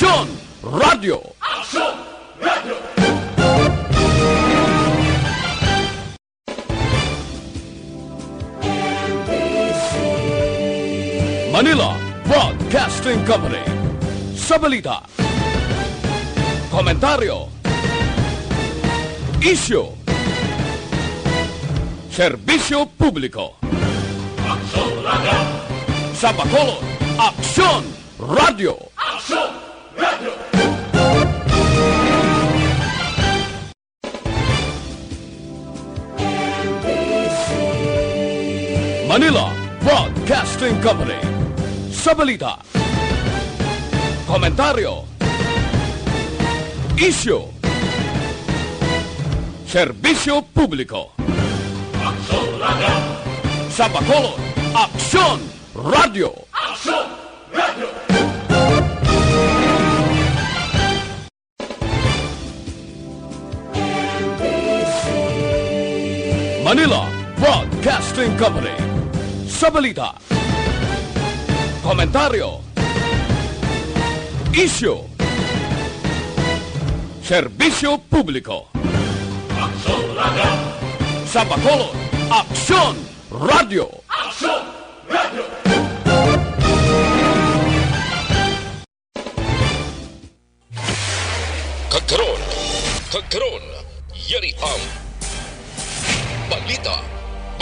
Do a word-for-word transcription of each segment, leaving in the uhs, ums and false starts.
Aksyon Radio. Aksyon Radio. Manila Broadcasting Company. Sa balita, komentaryo, isyu, serbisyo publiko. Aksyon Radio. Sa Bacolod, Aksyon Radio. Aksyon Radio. Manila Broadcasting Company. Sa balita, komentaryo, isyu, serbisyo publiko. Aksyon Radio. Sa Bacolod, Aksyon Radio. Aksyon Radio. Manila Broadcasting Company. Sa balita, komentaryo, isyu, serbisyo publiko. Aksyon Radio. Sa Bacolod, Aksyon Radio. Aksyon Radio. Kag karon, kag karon, yari ang balita,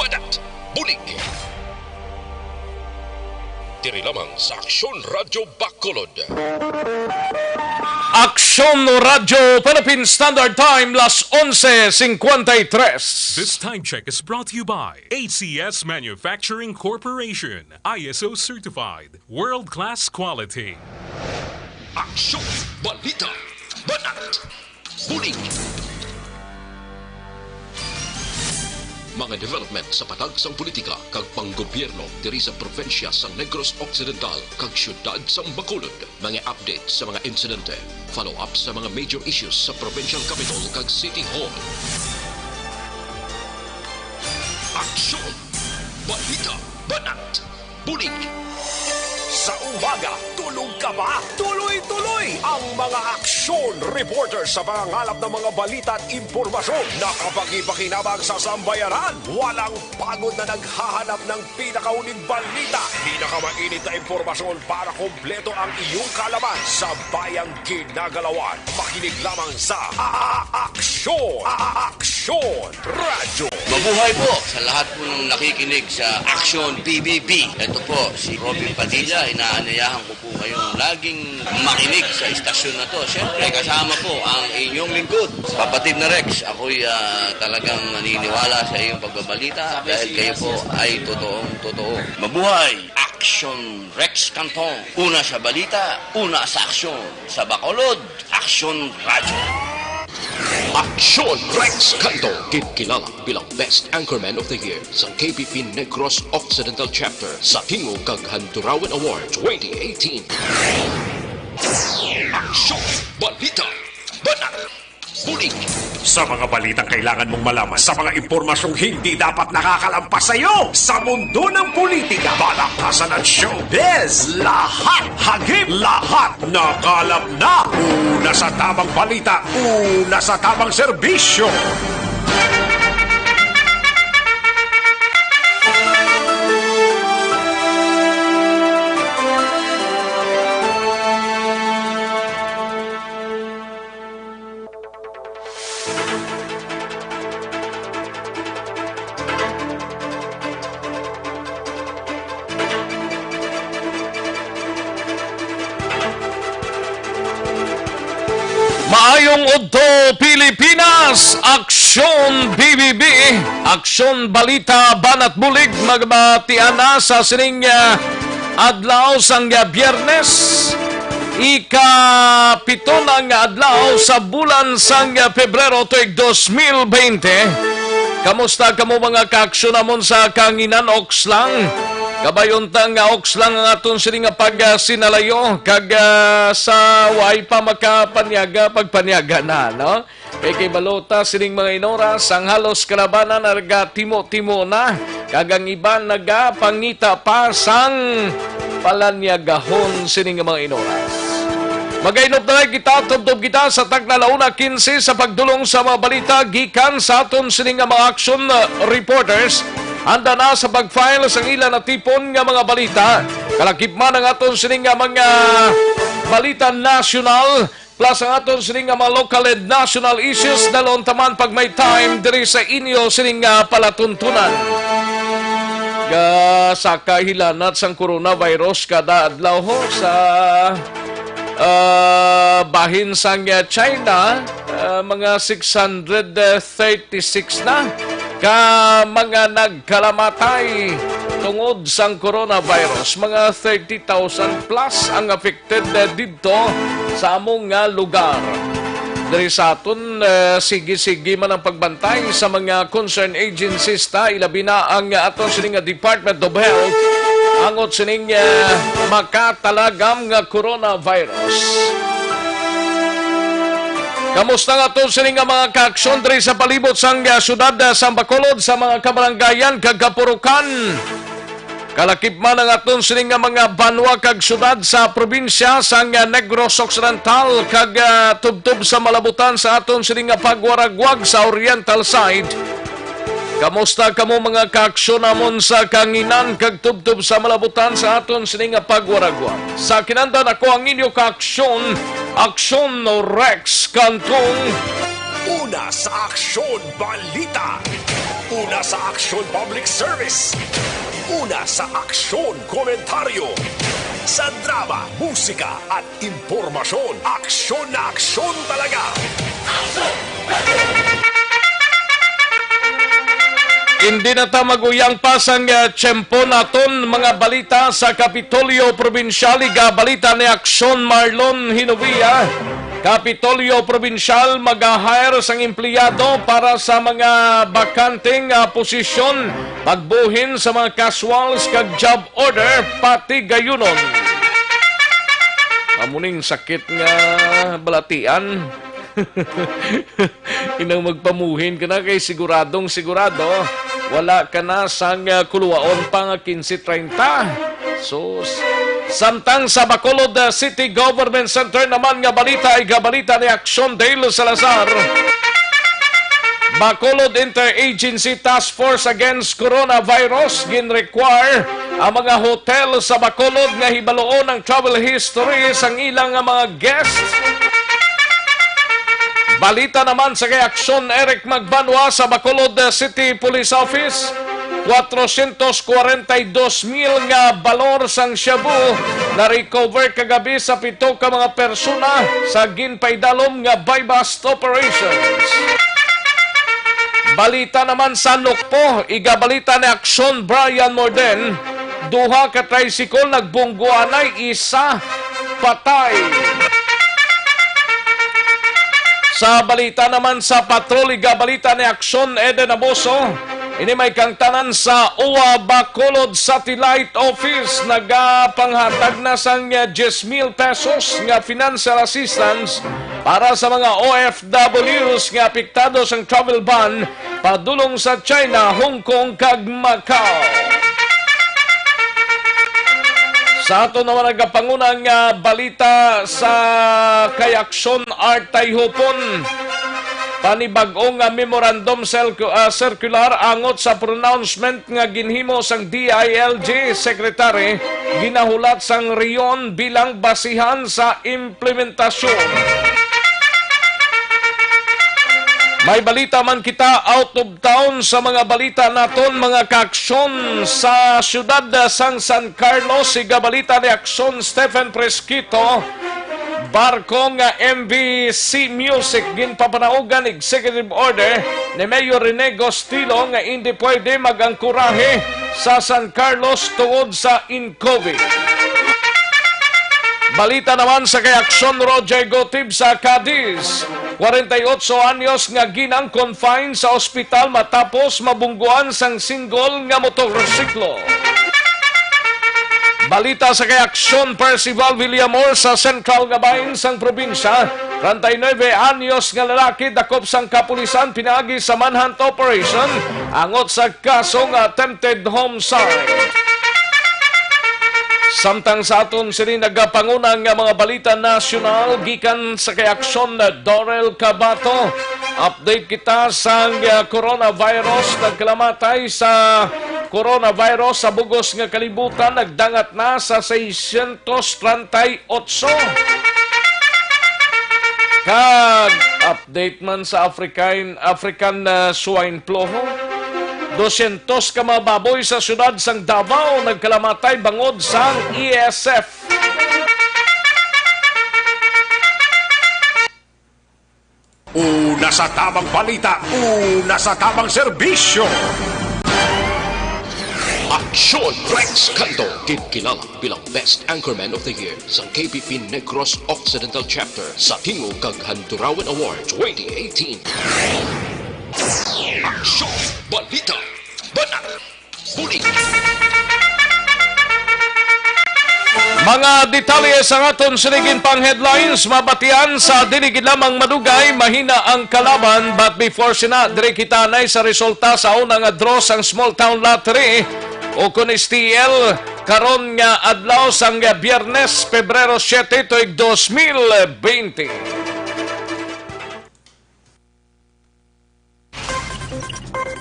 banat, bulig. Diri lamang sa Aksyon Radyo Bacolod. Aksyon Radyo Philippine Standard Time, las onse cincuenta y tres. This time check is brought to you by A C S Manufacturing Corporation, I S O certified, world-class quality. Aksyon, balita, banat, bulig. Mga development sa patag sang politika kag panggobyerno diri sa probinsya sang Negros Occidental kag siyudad sang Bacolod. Mga update sa mga insidente, follow-up sa mga major issues sa provincial capital kag city hall. Aksyon, balita, banat, bulig. Sa umaga, tulog ka ba? Tuloy-tuloy ang mga aksyon reporter sa pangangalap ng mga balita at impormasyon na kapakipakinabang sa sambayanan. Walang pagod na naghahanap ng pinakahuling balita, pinakamainit na impormasyon para kompleto ang iyong kaalaman sa bayang ginagalawan. Makinig lamang sa A-, A-, Aksyon, A-, A-, Aksyon Radyo. Mabuhay po sa lahat po ng nakikinig sa Aksyon P B B. Ito po si Robin Padilla. Inaanyayahan ko po kayong laging makinig sa istasyon na to. Siyempre, kasama po ang inyong lingkod, Papa Tim na Rex. Ako'y, ah, talagang naniniwala sa iyong pagbabalita dahil kayo po ay totoong totoo. Mabuhay! Aksyon Rex Cantong. Una sa balita, una sa aksyon. Sa Bacolod, Aksyon Radyo. Aksyon Rex Cantong, ginkilala bilang Best Anchorman of the Year sa K P P Negros Occidental Chapter sa Tingog kag Handurawan Award twenty eighteen. Aksyon, balita, banat, bulig. Sa mga balitang kailangan mong malaman, sa mga impormasyong hindi dapat nakakalampas sa iyo, sa mundo ng politika, palakpasan at showbiz, lahat hagip, lahat nakalap na. Una sa tamang balita, una sa tamang serbisyo. Maayong udto, Pilipinas! Aksyon B B B, Aksyon Balita, Banat Bulig, magbatian na sa sining, ah, adlaw sang, ah, Biyernes. Ikapito na nga adlaw sa bulan sang Pebrero tuig dos mil baynte. Kamusta kamo, mga kaaksyon namon sa kahanginan, Okslang? Kabay unta nga Okslang ang aton sini nga pagsinalayo, kag, ah, sa way pa makapanyaga, pagpanyaga na, no? Kay kay balota sining mga inoras, ang halos kalabanan nagatimo-timo na, kag ang iban nagapangita pa sang palanyagahon sining mga inoras. Magainop na lang kita, tubtob kita sa takna la una quince sa pagdulong sa mga balita gikan sa aton sini nga mga action, uh, reporters. Handa na sa pag-file sang ila natipon nga mga balita. Kalakip man ang aton sini nga mga balita nasyonal, plus ang aton sini nga mga local and national issues, dalon taman pag may time diri sa inyo sini nga palatuntunan. Ga, sa kahilanat sang coronavirus kada adlaw ho sa, ah, bahin sang, ah, China, ah, mga six hundred thirty-six na ka mga nagkalamatay tungod sang coronavirus. Mga thirty thousand plus ang affected, ah, didto sa among nga lugar. Diri sa aton, eh, sige-sige man ang pagbantay sa mga concerned agencies ta, ilabi na ang aton sini nga Department of Health, angot sining, eh, makatalagam nga coronavirus. Kamusta nga aton sini nga mga kaaksyon diri sa palibot sang, eh, syudad, eh, sa Bacolod, sa mga kabaranggayan kag kapurukan? Kalakip man ang aton sini nga mga banwa kag syudad sa probinsya sang Negros Occidental kag, ah, tubtob sa malabutan sa aton sini nga pagwaragwag sa Oriental side. Kamusta kamo, mga kaaksyon namon sa kanginan kag tubtob sa malabutan sa aton sini nga pagwaragwag? Sa kinandan, ako ang inyo kaaksyon, Aksyon Rex Cantong. Una sa Aksyon Balita. Una sa Aksyon Public Service. Una sa Aksyon Komentaryo. Sa drama, musika, at impormasyon, aksyon na aksyon talaga. Hindi na ta mag-uyang pa sang, uh, tiyempo naton, mga balita sa Kapitolyo Probinsyal, igabalita ni Aksyon Marlon Hinovia. Kapitolyo Probinsyal mag-hire sang empleyado para sa mga bakanteng, ah, posisyon, pagbuhin sa mga casuals kag job order, pati gayunon. Amo ning sakit nga balatian. Inang magpamuhin ka na kay siguradong sigurado wala ka na sang, ah, kuluwaon pa nga quince treinta. Sus. Samtang sa Bacolod, ah, City Government Center naman nga balita, igabalita ni Action Dale Salazar. Bacolod Interagency Task Force Against Coronavirus gin-require ang mga hotel sa Bacolod nga hibaluon ang travel history sang ilang nga mga guests. Balita naman sa kay Action Eric Magbanwa sa Bacolod City Police Office. Cuatrocientos cuarenta y dos mil nga balor sang shabu na-recover kagabi sa pito ka mga persona sa ginpaidalom nga buy-bust operations. Balita naman sa Nukpo, igabalita ni Aksyon Brian Morden, duha ka tricycle nagbungguanay, isa patay. Sa balita naman sa patrol, igabalita ni Aksyon Eden Abuso, ini may kangtanan sa O W A Bacolod Satellite Office nagapanghatag na sang diyes mil pesos nga financial assistance para sa mga O F Ws nga apektado sang travel ban padulong sa China, Hong Kong, kag Macau. Sa aton naman nagapanguna nga balita sa kay Aksyon Art Tayhupon, panibag-o nga memorandum cir-, ah, circular angot sa pronouncement nga ginhimo sang D I L G Secretary ginahulat sang Rion bilang basihan sa implementasyon. May balita man kita out of town sa mga balita naton, mga kaaksyon. Sa siyudad sang San Carlos, igabalita ni Aksyon Stephen Fresquito, barko nga M V C Music ginpapanaugan executive order ni Mayor Rene Gostilo nga indi pwede mag-angkorahe sa San Carlos tungod sa in-, COVID. Balita naman sa kay Aksyon Roger Gotib sa Cadiz. Kwarenta y otso anyos nga ginang-confine sa ospital matapos mabungguan sang singgol nga motorsiklo. Balita sa kay Aksyon Percival Villamor sa sentral nga bahin sang probinsya. Treinta y nueve anyos nga lalaki dakop sang kapulisan pinaagi sa manhunt operation angot sa kaso nga attempted homicide. Samtang sa aton sini nagapanguna nga mga balita nasyonal gikan sa kay Aksyon, Dorel Cabato. Update kita sang, ah, coronavirus. Nagkalamatay sa coronavirus sa bugos nga kalibutan nagdangat na sa seiscientos treinta y ocho. Kag update man sa African, African, ah, swine flu. Dosyentos ka mga baboy sa siyudad sang Davao nagkalamatay bangod sang E S F. Una sa tamang balita, una sa tamang serbisyo. Aksyon Rex Canto, ginkilala bilang Best Anchorman of the Year sa K P P Negros Occidental Chapter sa Tingog kag Handurawan Award twenty eighteen. Aksyon, balita, banat, bulig. Mga detalye sa aton sinigin pang headlines, mabatian sa dili gid lamang madugay, mahina ang kalaban. But before sina, diri kita anay sa resulta sa una nga draw sang Small Town Lottery o kon S T L karon nga adlaw sang Biyernes, Pebrero siete, tuig dos mil bente.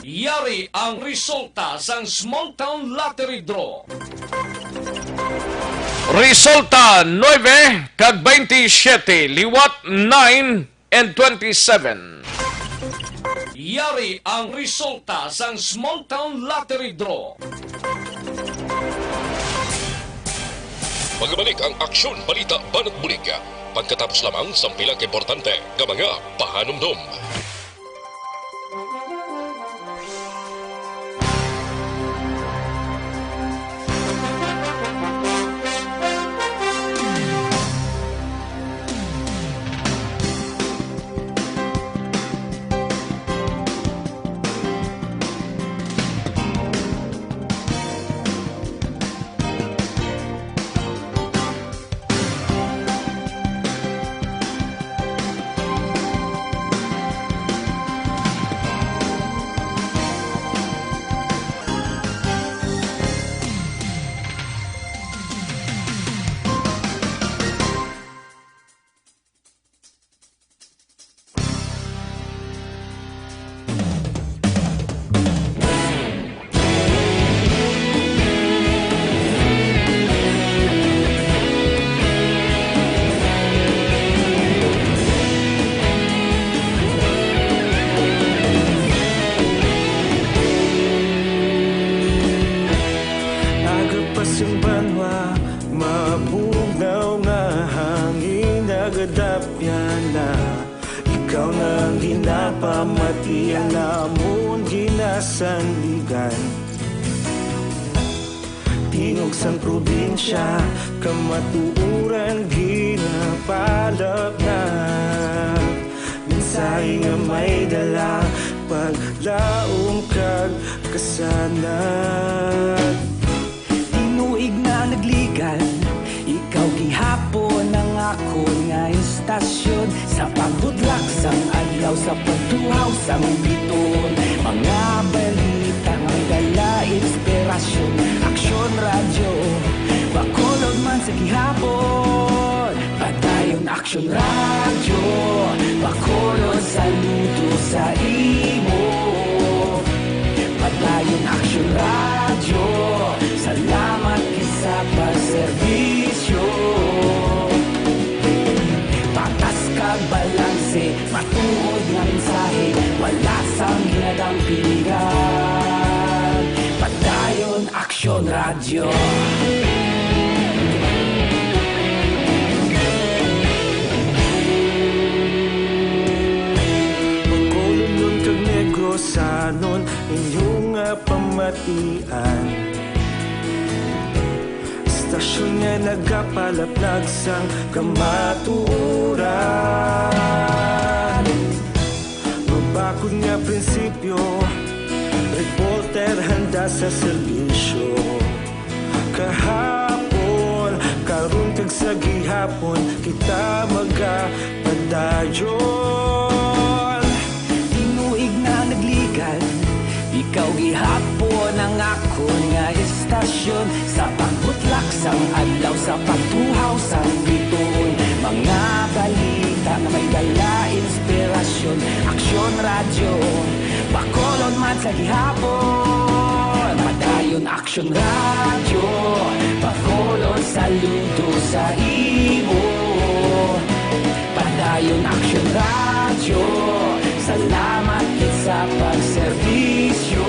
Yari ang resulta sang Small Town Lottery Draw. Resulta, nuebe kag twenty-seven, liwat nine and twenty-seven. Yari ang resulta sang Small Town Lottery Draw. Magbalik ang Aksyon Balita Banat Bulig pagkatapos lamang sang pila ka importante nga mga pahanumdom. Aga pa sing banwa, mabugnaw nga hangin nagadapyan na. Ikaw na ang ginapamati, ang amon ginasandigan. Tingog sang probinsya, kamatuoran ginapalapnag. Mensahe nga may dala, paglaom kag kasanag. Tinuig na nagligan, ikaw gihapon ang akon nga istasyon. Sa pagbutlak sang adlaw, sa pagtuhaw sang biton, mga balita nga dala inspirasyon. Aksyon Radyo, Bacolod man sa gihapon. Padayon Aksyon Radyo, Bacolod, saludo sa imo. Padayon Aksyon Radyo, salamat gid sa pagserbisyo. Patas kag balanse, matuod nga mensahe, wala sang ginadampingan. Padayon Aksyon Radyo. Bacolodnon kag Negrosanon, inyo nga pamatian. Istasyon nga nagapalapnag sang kamatuoran. Mabakod nga prinsipyo, reporter handa sa serbisyo. Kahapon, karon kag sa gihapon, kita magapadayon. Tinuig na nagligan, ikaw gihapon ang akon nga istasyon. Sa pagbutlak Sang adlaw sa pagtuhaw sang bituon, mga balita nga may dala inspirasyon. Aksyon Radyo, Bacolod man sa gihapon. Padayon Aksyon Radyo, Bacolod saludo sa imo. Padayon Aksyon Radyo, salamat gid sa pagserbisyo.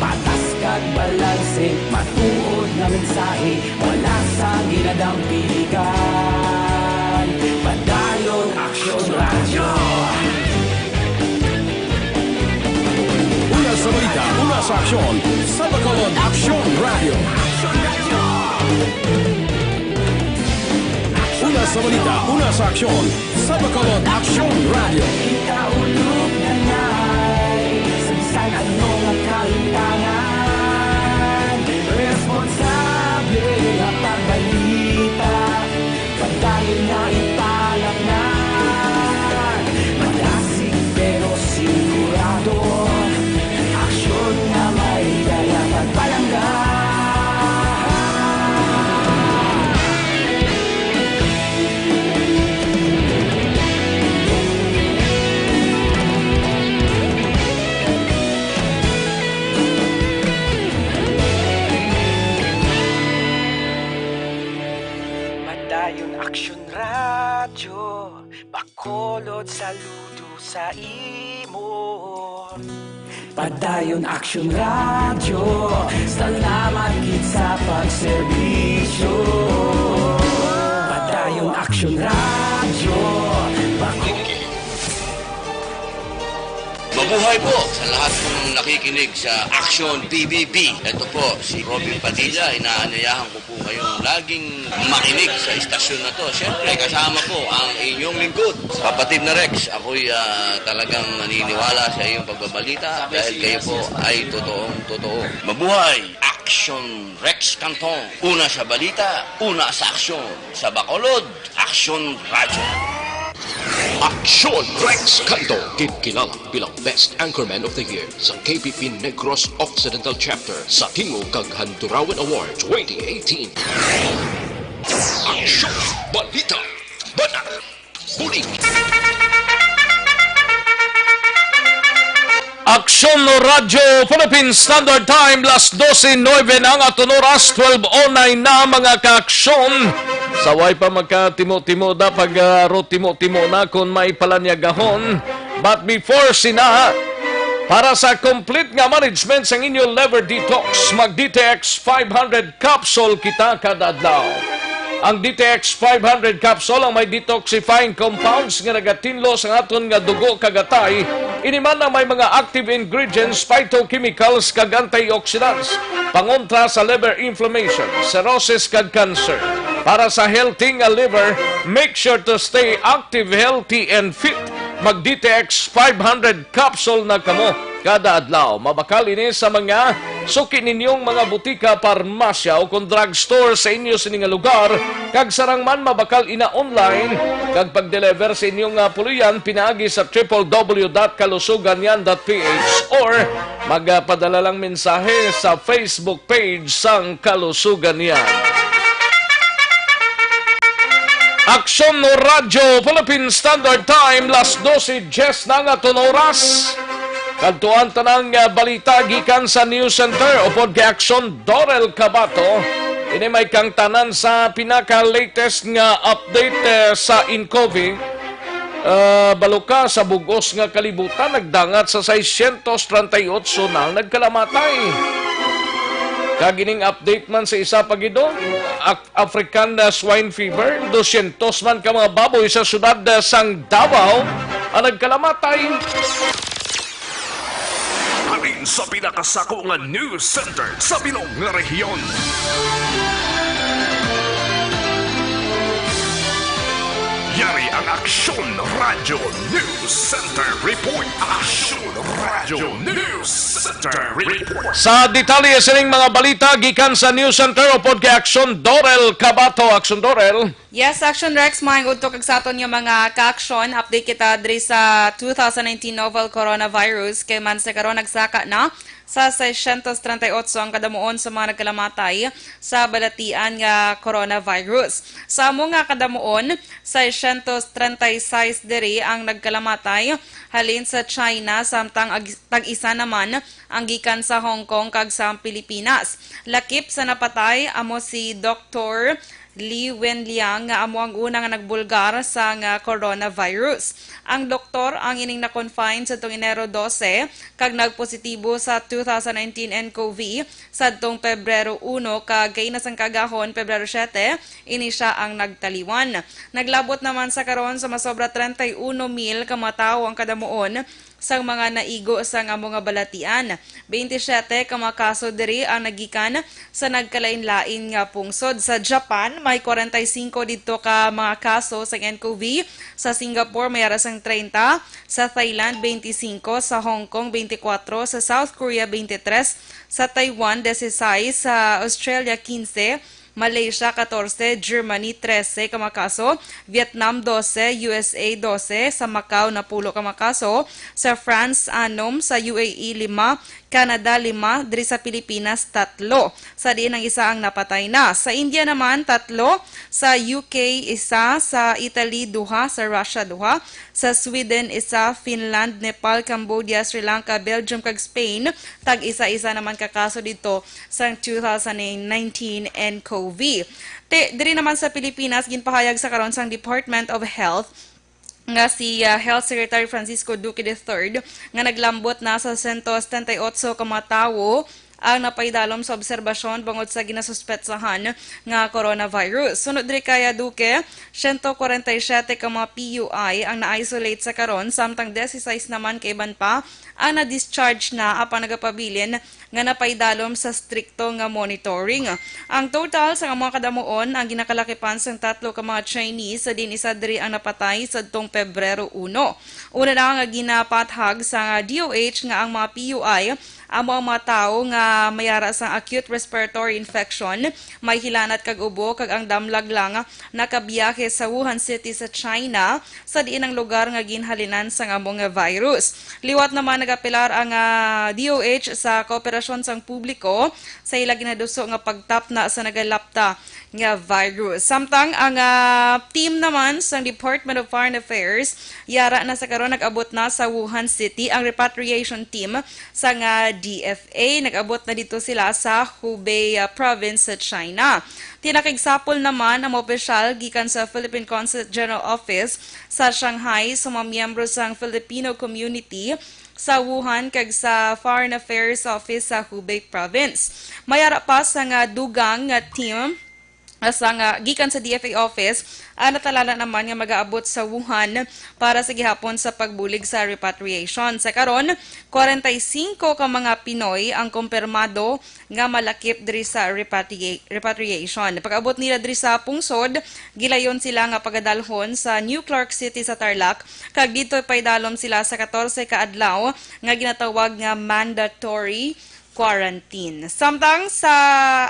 Patas kag balanse, matuod nga mensahe, wala sang ginadampiligan. Padayon Aksyon Radyo. Una sa balita, una sa aksyon, sa Bacolod Aksyon Radyo. Una sa balita, una sa aksyon, sa Bacolod Aksyon Radyo. Kita ulog na ngay, sa bisan ano nga kalintangan, responsable nga pagbalita, padayon nga ipalapnan. Malasig pero sigurado, aksyon nga may dala pagpalangga. Padayon Aksyon Radyo, Bacolod saludo sa imo. Padayon Aksyon Radyo, salamat gid sa pagserbisyo. Padayon Aksyon Radyo, Bacolod. Mabuhay po sa lahat pong nakikinig sa Aksyon P B B. Ito po si Robin Padilla. Inaanyayahan ko po kayong laging makinig sa istasyon na to. Siyempre, kasama po ang inyong lingkod, kapatid na Rex. Ako'y, ah, talagang naniniwala sa iyong pagbabalita dahil kayo po ay totoong totoo. Mabuhay! Aksyon Rex Canton. Una sa balita, una sa aksyon. Sa Bacolod, Aksyon Radyo. Aksyon Rex Canto, ginkilala bilang Best Anchorman of the Year sa K P P Negros Occidental Chapter sa tingog kag Handurawan Award twenty eighteen. Aksyon, balita, bana, buli. Aksyon Radyo Philippine Standard Time, las dose nuebe na ang aton oras, twelve oh nine na, mga kaaksyon. Sa way pa magkatimo-timo da, pag, ah, ro timo-timo na kung may palanyagahon. But before sina, para sa complete nga management sang inyo liver detox, mag D T X five hundred capsule kita kada adlaw. Ang D T X five hundred capsule ang may detoxifying compounds nga nagatinlo sa aton nga dugo kag atay. Ini man ang may mga active ingredients, phytochemicals, kag antioxidants, pangontra sa liver inflammation, cirrhosis, kag cancer. Para sa healthy nga liver, make sure to stay active, healthy, and fit. Mag D T X five hundred capsule na kamo kada adlaw. Mabakal ini sa mga suki ninyong mga butika, parmasya, o kon drugstore sa inyo sini nga lugar, kag sarang man mabakal ina online, kag pag-deliver sa inyong, ah, puloy-an pinaagi sa triple W dot kalusuganyan dot P H or magpadala lang mensahe sa Facebook page sang Kalusugan Yan. Aksyon Radyo Philippine Standard Time, las dose diez na nga aton oras. Kadtuan tanang, ah, balita gikan sa News Center upod kay Aksyon Dorel Cabato. Ini may kangtanan sa pinaka-latest nga update, eh, sa Incovi. Ah, balo ka, sa bug-os nga kalibutan, nagdangat sa seiscientos treinta y ocho na ang nagkalamatay. Kag ining update man sa isa pa gid, oh, Af-, African, ah, swine fever, dosyentos man ka mga baboy sa siyudad, ah, sang Davao ang nagkalamatay. Halin sa pinakasako nga news center sa bilog nga rehiyon. Yari ang Aksyon Radyo News Center Report. Aksyon Radyo News Center Report. Sa detalye sining mga balita gikan sa News Center upod kay Aksyon Dorel Cabato. Aksyon Dorel. Yes, Action Rex, maayong udto kag sa aton nga mga ka-aksyon. Update kita diri sa two thousand nineteen novel coronavirus, kay man sa karon nagsaka na Sa seiscientos treinta y ocho ang kadamuon sa mga nagkalamatay sa balatian nga coronavirus. Sa amo nga kadamuon, seiscientos treinta y seis diri ang nagkalamatay halin sa China, samtang ag-, tag-isa naman ang gikan sa Hong Kong kag sa Pilipinas. Lakip sa napatay amo si Doktor Li Wenliang, nga amo ang una nga nagbulgar sang, ah, coronavirus. Ang doktor ang ining na-confine sa tuong Enero dose kag nagpositibo sa two thousand nineteen nCoV sadtong Pebrero uno, kag kaina sang kaagahon, Pebrero siete, ini sia ang nagtaliwan. Naglabot naman sa karon sa masobra treinta y uno mil ka mga tawo ang kadamuon sang mga naigo sang amo nga balatian. Twenty-siyete ka mga kaso diri ang nagikan sa nagkalain-lain nga pungsod. Sa Japan, may kwarenta y singko didto ka mga kaso sang nCoV. Sa Singapore, may ara sang treinta. Sa Thailand, twenty-singko. Sa Hong Kong, twenty-kwatro. Sa South Korea, twenty-tres. Sa Taiwan, dieciséis. Sa Australia, quince. Malaysia, catorce, Germany, trese ka mga kaso, Vietnam, dose, U S A, dose, sa Macau, napulo ka mga kaso, sa France, anom, sa U A E, lima, Canada, lima, diri sa Pilipinas, tatlo, sa diin ang isa ang napatay na. Sa India naman, tatlo, sa U K, isa, sa Italy, duha, sa Russia, duha, sa Sweden, isa, Finland, Nepal, Cambodia, Sri Lanka, Belgium, kag Spain, tag-isa-isa naman ka kaso didto sang two thousand nineteen nCoV. Te, diri naman sa Pilipinas, ginpahayag sa karon sang Department of Health nga si, ah, Health Secretary Francisco Duque the third nga naglambot na sa sento setenta y ocho ka mga tawo ang napaidalom sa obserbasyon bangod sa ginasuspetsahan nga coronavirus. Sunod diri kay, ah, Duque, sento kwarenta y siyete ka mga P U I ang na-isolate sa karon, samtang dieciséis naman ka iban pa ang na-discharge na, apan nagapabilin nga napaidalom sa strikto nga monitoring. Ang total sa mga kadamuon ang ginakalakipan sang tatlo ka mga Chinese, sa diin isa diri ang napatay sadtong Pebrero uno. Una na nga ginapathag sa D O H nga ang mga P U I amo ang mga tawo nga may ara sang acute respiratory infection, may hilanat kag ubo, kag ang damlag lang nakabiyahe sa Wuhan City sa China, sa diin ang lugar nga ginhalinan sang amo nga virus. Liwat naman nagapelar ang, ah, D O H sa kooperasyon sang publiko sa ila ginaduso nga pagtapna sa nagalapta nga virus. Samtang ang, ah, team naman sang Department of Foreign Affairs, yara na sa karon nag-abot na sa Wuhan City ang repatriation team sang, ah, D F A. Nag-abot na dito sila sa Hubei, ah, province sa China. Tinakigsapol naman ang mga opisyal gikan sa Philippine Consulate General Office sa Shanghai sa mga miyembro sang Filipino community sa Wuhan kag sa Foreign Affairs Office sa Hubei Province. May ara pa sang dugang nga team, ah, sang, ah, gikan sa D F A office, ah, natalala naman nga mag-aabot sa Wuhan para sa gihapon sa pagbulig sa repatriation. Sa karon, kwarenta y singko ka mga Pinoy ang kumpirmado nga malakip diri sa repatria-, repatriation. Pag-abot nila diri sa pungsod, gilayon sila nga pagadalhon sa New Clark City sa Tarlac, kag didto paidalom sila sa katorse ka adlaw nga ginatawag nga mandatory quarantine. Samtang sa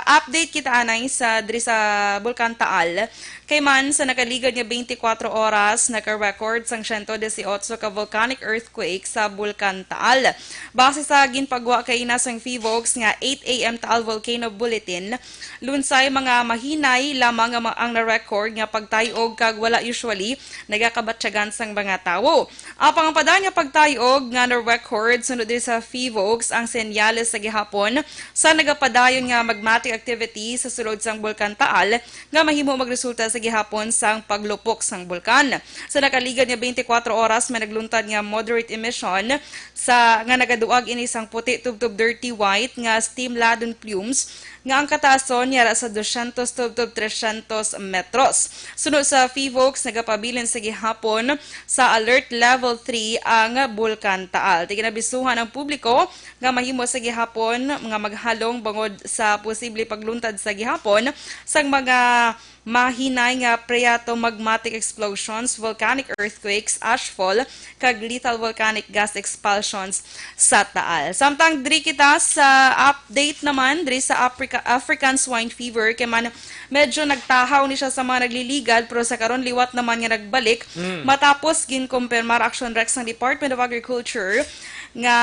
update kita anay sa diri sa Bulkan Taal, kay man sa nakaligad nga twenty-four oras, naka-record sang siyento dieciocho ka volcanic earthquake sa Bulkan Taal. Base sa ginpagwa kaina sang PHIVOLCS nga eight A M Taal Volcano Bulletin, lunsay mga mahinay lamang nga ma-, ang na-record nga pagtay-og kag wala usually nagakabatyagan sang mga tawo. Apang ang padayon nga pagtay-og nga na-record sunod diri sa PHIVOLCS ang senyales sa gihapon sa nagapadayon nga magmatic activity sa sulod sang Bulkan Taal nga mahimo magresulta sa gihapon sang paglupok sang bulkan. Sa nakaligad nga twenty-four oras, may nagluntad nga moderate emission sa, nga nagaduag ini sang puti tubtob dirty white nga steam-laden plumes nga ang kataason yara sa dosyentos tubtob tresyentos metros. Suno sa PHIVOLCS, nagapabilin sa gihapon sa Alert Level three ang Bulkan Taal. Ti ginabisuhan ang publiko nga mahimo sa gihapon nga maghalong bangod sa posible pagluntad sa gihapon sang mga mahinay nga phreatomagmatic explosions, volcanic earthquakes, ashfall, kag lethal volcanic gas expulsions sa Taal. Samtang diri kita sa update naman, diri sa Africa, African Swine Fever, kay man medyo nagtahaw ni siya sa mga nagliligad, pero sa karon liwat naman nga nagbalik. Mm. Matapos ginkumpirmar, Action Rex, ng Department of Agriculture nga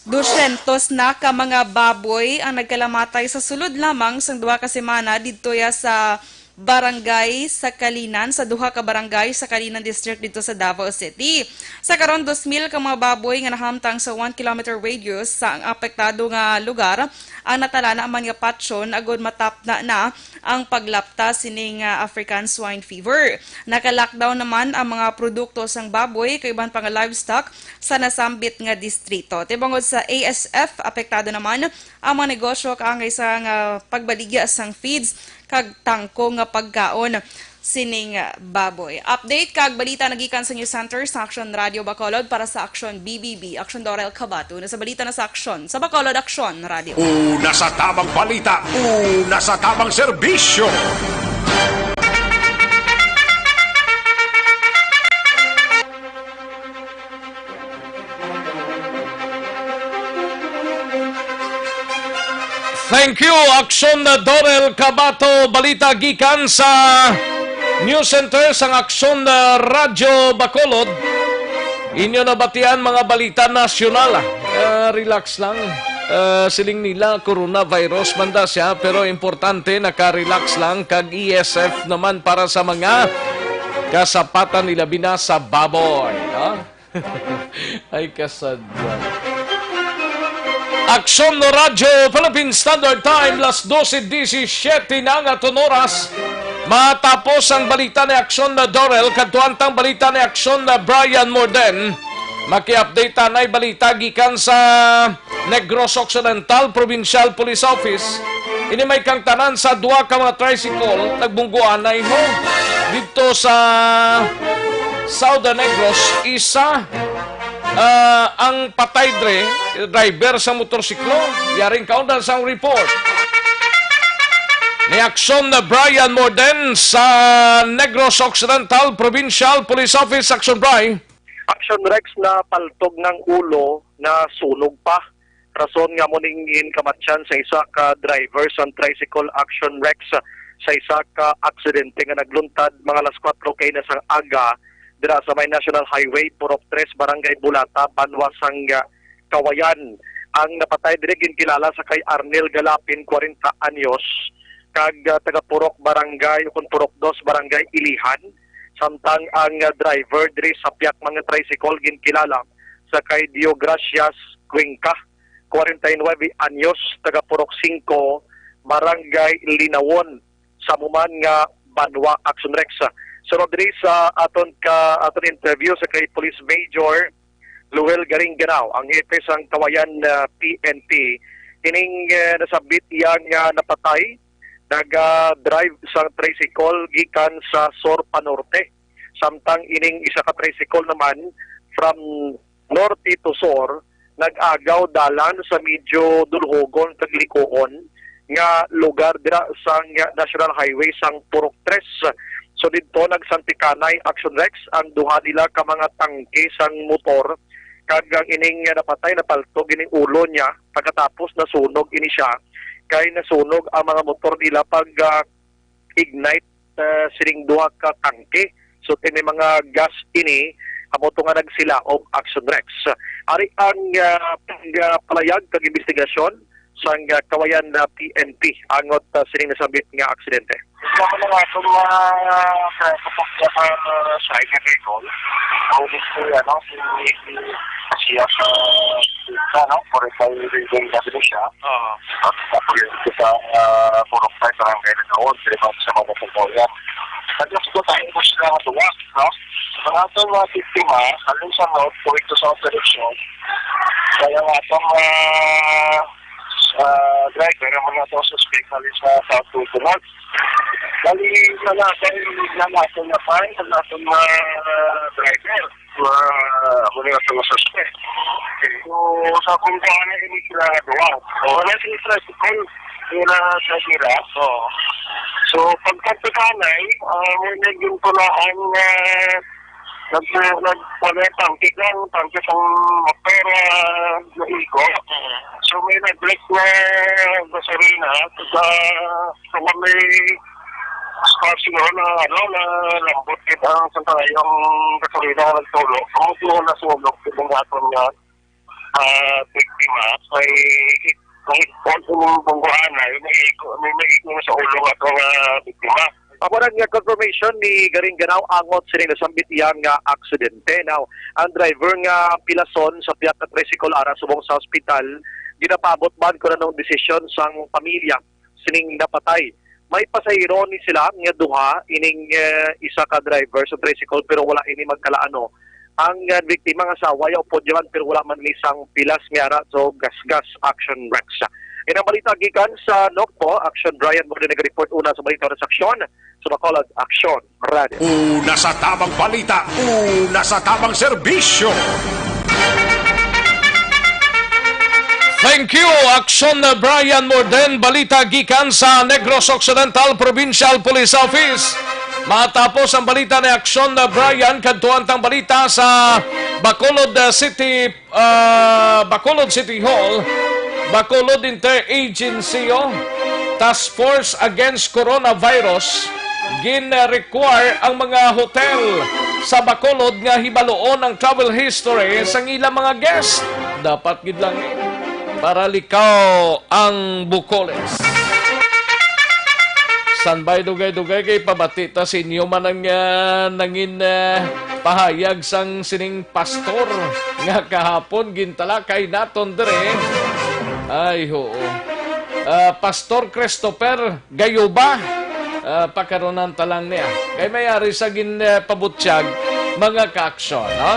Dusyentos na ka mga baboy ang nagkalamatay sa sulod lamang sang duha ka semana didto ya sa barangay sa Calinan, sa duha ka barangay sa Calinan District didto sa Davao City. Sa karon, dos mil ka mga baboy nga nahamtang sa one kilometer radius sa ang apektado nga lugar ang natalana man nga patyon agud matapna na ang paglapta sining, ah, African Swine Fever. Naka-lockdown naman ang mga produkto sang baboy kag iban pa nga livestock sa nasambit nga distrito. Tibangod sa A S F, apektado naman ang mga negosyo kaangay sang, ah, pagbaligya sang feeds kag tangko nga pagkaon sining, ah, baboy. Update kag balita nagikan sa News Center sa Action Radio Bacolod para sa Action B B B. Action Dorel Cabato na sa balita na sa Action sa Bacolod Action Radio. Una sa tamang balita, una sa tamang serbisyo. Thank you, Action Dorel Cabato. Balita gikan sa News Center sang Action Radio Bacolod. Inyo nabatian mga balita nasyonal. Ah, relax lang. Ah, siling nila coronavirus man da siya, pero importante naka-relax lang kag E S F naman para sa mga kasapatan nila bina sa baboy, no? Ay, kasadya. Aksyon no Radyo Philippine Standard Time, las dose disisiete na nga aton oras. Matapos ang balita ni Aksyon na Dorel, kadtuan tang balita ni Aksyon na Brian Morden. Maki-update ta nay balita gikan sa Negros Occidental Provincial Police Office. Ini may kangtanan sa duha ka mga tricycle nagbungguanay ho didto sa Southern Negros. Isa, ah, ang patay dre, driver sa motorsiklo. Yaring kaundan sang report ni Aksyon na Brian Morden sa Negros Occidental Provincial Police Office. Action, Bri. Action Rex, na paltog ng ulo, na sunog pa. Rason nga mo ning ginkamatyan sa isa ka driver sang tricycle. Action Rex, sa isa ka aksidente nga nagluntad mga alas kwatro K na sang aga dira sa may National Highway, Purok Tres, Barangay Bulata, banwa sang, ah, Kawayan. Ang napatay diri ginkilala sa kay Arnel Galapin, kwarenta anyos, kag, ah, taga Purok Barangay, ukon Purok Dos, Barangay Ilihan. Samtang ang, ah, driver diri sa piyak mga tricycle ginkilala sa kay Diogracias Cuenca, kwarenta y nuebe anyos, taga Purok Singko, Barangay Linawon, sa amo man nga banwa. Action Rex. Sunod diri sa aton ka, aton interview sa kay Police Major Luel Garingganao, ang hepe sang Kawayan, ah, P N P. Ining, eh, nasabit iya nga napatay, naga-drive sang tricycle gikan sa sur pa norte. Samtang ining isa ka tricycle naman from norte to sur, nag-agaw dalan sa medyo dulhogon kag likuon nga lugar dira sang National Highway sang Purok Tres. So didto nagsantikanay, Action Rex, ang duha nila ka mga tangke sang motor, kag ang ining napatay napaltog ining ulo niya pagkatapos nasunog ini siya, kay nasunog ang mga motor nila pag, ah, ignite, ah, sining duha ka tangke. So, kini mga gas ini, amo to nga nagsilaom, Action Rex. Ari ang, ah, pag, ah, palayag kag investigasyon sang, ah, Kawayan na P N P angot, ah, sining nasambit nga aksidente. Ako na nga itong, ah, kapag, ah, side vehicle, ang gusto, ano, si, si, siya sa, ano, forty-five building na siya. Oo. At tapos yun sa, ah, Purok Five, Barangay Linaon, Tribal sa mga Pagkawayan. Nag-execute tayo po sila ng duwa, no? Ang atong mga biktima, alin sa north, going to south direction. Kaya nga itong, ah, ah, driver, ang mga itong suspect, alin sa south to north. Bali, sa natin, na natin na pa, sa natin na driver. Mga, ako nila sa mga suspect. So, sa kung saan na ini sila nga duwa. So, wala sila sa school, sila sa sila. Oo. So, pagkagtakanay, ah, may naging tulaan nga nag-, nag-, wala yung tangke lang, tangke pang pera na igo. Mm. So, may nag-break na gasolina sa, sa may stasyon na, ano, na lambot kita ang santayang gasolina na nagtulo. Ang tulo na sunog, itong hapon nga. ah, biktima, may kung, kung, kung, kung kuhaan na, may igo, may, may igo sa ulo nga itong, ah, biktima. Amo na nga confirmation ni Garing Ganao angot sining nasambit iya nga aksidente. Now, ang driver nga pilason sa pihak nga tricycle ara subong sa ospital, ginapaabot man kung anong desisyon sang pamilya sining napatay. May pasahero ni sila nga duha, ining, eh, isa ka driver sa tricycle, pero wala ini magkalaano. Ang, eh, biktima nga asawa ya upod yaman, pero wala man ni sang pilas nga ara. So, gasgas, Action Rex. Yan ang balita gikan sa Nokpo. Action Brian mo din nag-report una sa balita sa aksyon sa Bacolod Action Radio. Una sa tabang balita, una sa tabang serbisyo. Thank you, Action Brian Morden. Balita gikan sa Negros Occidental Provincial Police Office. Matapos ang balita ni Action Brian, kadtuan tang balita sa Bacolod City, ah, Bacolod City Hall, Bacolod Interagency Task Force Against Coronavirus, gin-require ang mga hotel sa Bacolod nga hibaluon ang travel history sang ilang mga guest. Dapat gid lang, eh, para likaw ang Bucoles. San bay dugay-dugay kay pabati ta sa inyo man ang, ah, nangin, ah, pahayag sang sining pastor nga kahapon gintalakay naton diri. Ay, oo. Ah, Pastor Christopher Gayuba, ah, pakaronan ta lang niya. Kay may ari sa gin, ah, pabutyag, mga ka-aksyon, no?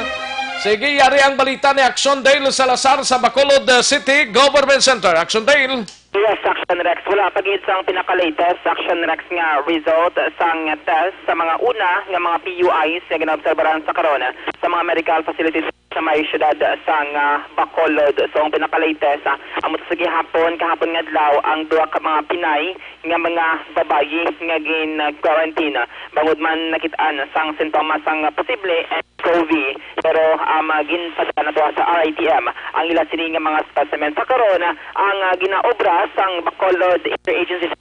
Sige, yari ang balita ni Action Dale Salazar sa Bacolod, ah, City Government Center. Action Dale. Yes, Action Rex. Wala pa gid sang pinaka-latest, Action Rex, nga result sang test sa mga una nga mga P U Is nga ginaobserbaran sa karon sa mga medical facilities sa may siyudad sang, ah, Bacolod. So, ang pinaka-latest, ah, amo sa gihapon, kahapon nga adlaw, ang duha ka mga Pinay nga mga babayi nga gin-quarantine bangod man nakit-an sang sintomas sang posible COVID, pero, um, ah, ginpadala na to sa R I T M ang ila sini nga mga specimen. Sa karon, ang, ah, ginaobra sang Bacolod Interagency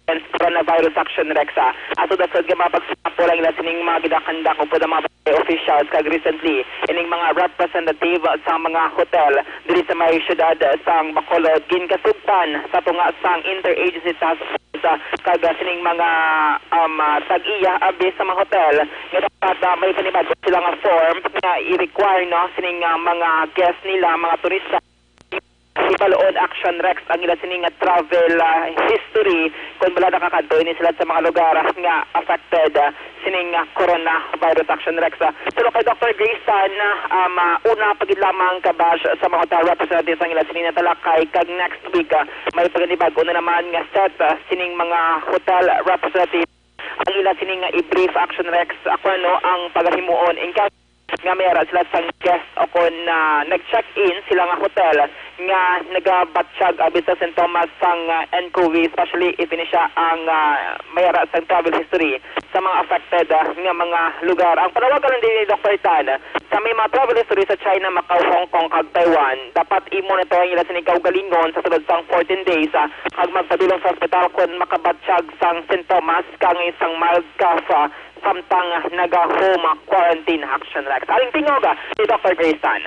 Coronavirus Action Rex, ah, asod-asod nga mga pagsample ang ila sining mga ginakandak upod ang mga barangay officials, kag recently ining mga representative sa mga hotel diri sa may siyudad sang Bacolod ginkasugtan sa tunga sang Interagency Task Force, ah, kag, ah, sining mga, um, ah, tag-iya abi sa mga hotel nga dapat, ah, may panibag-o sila nga form nga i-require, no, sining, ah, mga guest nila, mga turista, hibaluon, Action Rex, ang ila sini nga travel, ah, history kon bala nakakadto ini sila sa mga lugar nga affected, ah, sining, ah, coronavirus, Action Rex. Ah, pero kay Doctor Grace Tan, ah, um, ah, una pa gid lamang ka-batch sa mga hotel representatives ang ila sini natalakay, kag next week, ah, may panibag-o na naman nga set, ah, sining mga hotel representatives ang ila sini nga i-brief, Action Rex, ah, kung ano ang pagahimuon in case nga may ara sila sang guest o kon, ah, nag-check-in sila nga hotel nga nagabatyag abi sa sintomas sang, ah, N C O V, especially if ini siya ang, ah, may ara sang travel history sa mga affected, ah, nga mga lugar. Ang panawagan lang din ni Doctor Tan, sa may mga travel history sa China, Macau, Hong Kong, kag Taiwan, dapat i-monitor ang ila sini kaugalingon sa sulod sang fourteen days, ah, kag magpadulong sa ospital kon makabatyag sang sintomas kang isang mild cough, ah, samtang naga-home quarantine, Action Rex. Aling tingog, ah, ni Doctor Grace Tan.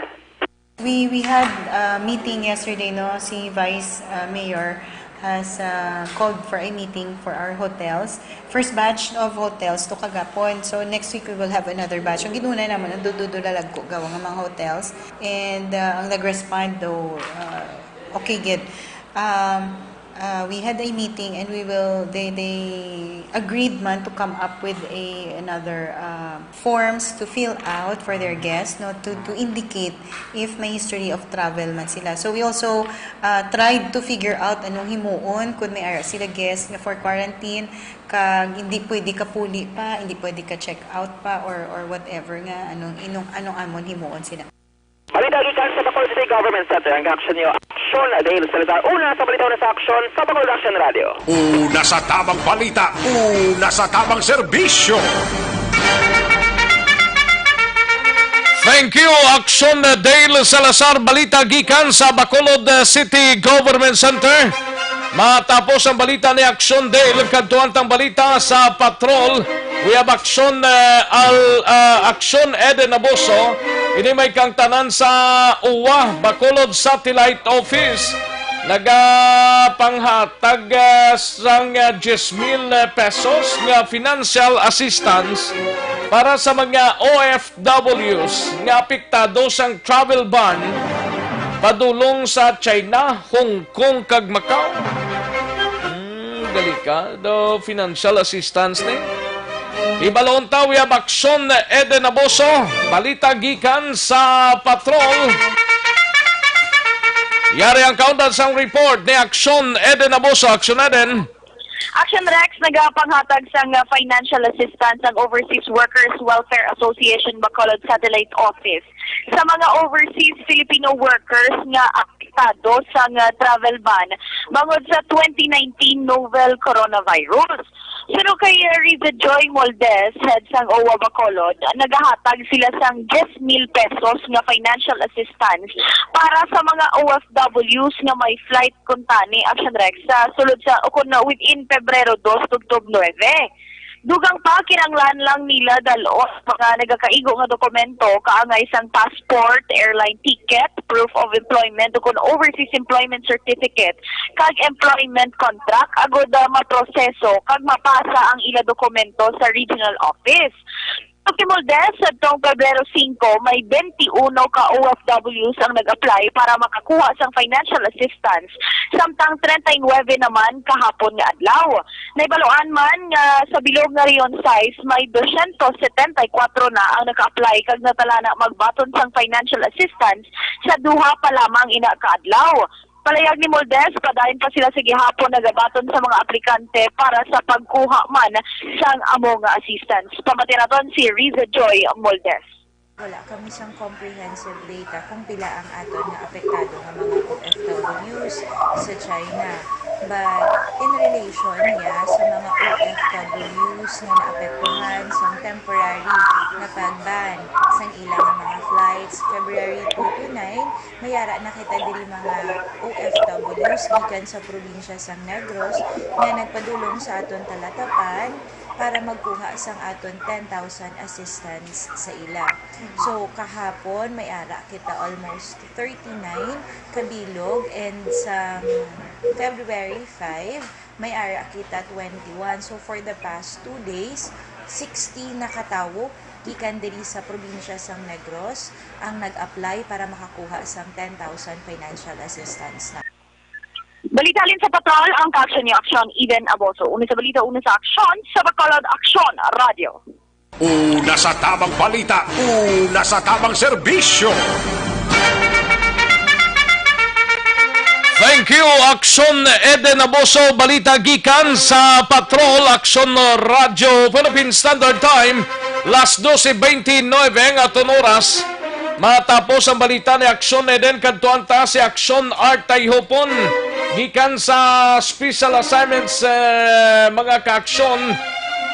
We, we had a meeting yesterday, no? Si Vice, uh, Mayor has, uh, called for a meeting for our hotels. First batch of hotels to kagapon. So next week we will have another batch. Ang ginuna naman, ang dududo lalagko gawa nga mga hotels. And, uh, ang nag-respond daw, uh, okay gid. Um, uh, we had a meeting and we will, they, they agreed man to come up with a, another, uh, forms to fill out for their guests, no, to, to indicate if may history of travel man sila. So we also, uh, tried to figure out anong himuon kung may ara sila guest nga for quarantine, kag hindi pwede ka puli pa, hindi pwede ka check out pa, or, or whatever nga, anong, inong, anong amon himuon sila. Balita gikan sa Bacolod City Government Center, ang aksyon niyo, Aksyon Dale Salazar. Una sa balita, una sa aksyon, sa Bacolod Action Radio. Una sa tabang balita, una sa tabang serbisyo. Thank you, Aksyon Dale Salazar. Balita gikan sa Bacolod, uh, City Government Center. Matapos ang balita ni Aksyon Dale, kadtuan tang balita sa patrol. We have Aksyon, uh, Al-, uh, Aksyon Eden Abuso. Ini may kangtanan sa uwa, Bacolod Satellite Office nagapanghatag, ah, sang, ah, diyes mil pesos nga financial assistance para sa mga O F Ws nga apektado sang travel ban padulong sa China, Hong Kong, kag Macau. Hmm, delikado financial assistance ni. Ibalon ta, we have Aksyon Eden Abuso. Balita gikan sa patrol. Yari ang kaundan sang report ni Aksyon Eden Abuso. Aksyon Eden. Action Rex nagapanghatag sang, ah, financial assistance ang Overseas Workers Welfare Association Bacolod Satellite Office sa mga overseas Filipino workers nga apektado sang, ah, travel ban bangod sa twenty nineteen novel coronavirus. Suno kay, ah, Riza Joy Moldes, head sang O W A Bacolod, nagahatag sila sang diyes mil pesos nga financial assistance para sa mga O F Ws nga may flight kuntani, Action Rex, sa sulod sa, o kun within Pebrero dos tubtob nuebe. Dugang pa, kinahanglan lang nila dal-on mga nagakaigo nga dokumento, kaangay sang passport, airline ticket, proof of employment, o kun overseas employment certificate, kag employment contract, agud, ah, maproseso kag mapasa ang ila dokumento sa regional office. Suno kay Moldes, sadtong Pebrero singko, may twenty-uno ka O F Ws ang nag-apply para makakuha sang financial assistance, samtang treinta y nuebe naman kahapon nga adlaw. Nahibaluan man nga sa bilog nga Region sais, may dosyentos setenta y kuwatro na ang naka-apply kag natalana magbaton sang financial assistance sa duha pa lamang ina ka adlaw. Palayag ni Moldes, padayon pa sila sa gihapon nagabaton sa mga aplikante para sa pagkuha man sang amo nga assistance. Pamati naton si Riza Joy Moldes. Wala kami sang comprehensive data kung pila ang aton nga apektado nga mga O F Ws sa China. But in relation niya sa mga O F Ws nga naapektuhan sang temporary nga pag-ban sang ila nga mga flights, February two to nine, may ara na kita diri mga O F Ws gikan sa probinsya sang Negros nga nagpadulong sa aton talatapan para magkuha sang aton ten thousand assistance sa ila. So, kahapon, may ara kita almost thirty-nine kabilog, and sa February five, may ara kita twenty-one. So, for the past two days, sixty na ka tawo gikan diri sa probinsya sang Negros ang nag-apply para makakuha sang ten thousand financial assistance na. Balita halin sa patrol, ang kaaksyon ni Aksyon Eden Aboso. Una sa balita, una sa aksyon, sa Bacolod Aksyon Radio. Una sa tabang balita, una sa tabang serbisyo. Thank you, Aksyon Eden Aboso. Balita gikan sa Patrol, Aksyon Radio Philippine Standard Time, las doce veintinueve ang aton oras. Matapos ang balita ni Aksyon Eden, kadtuan ta si Aksyon Art Tayhopon. Gikan sa special assignments, eh, mga kaaksyon.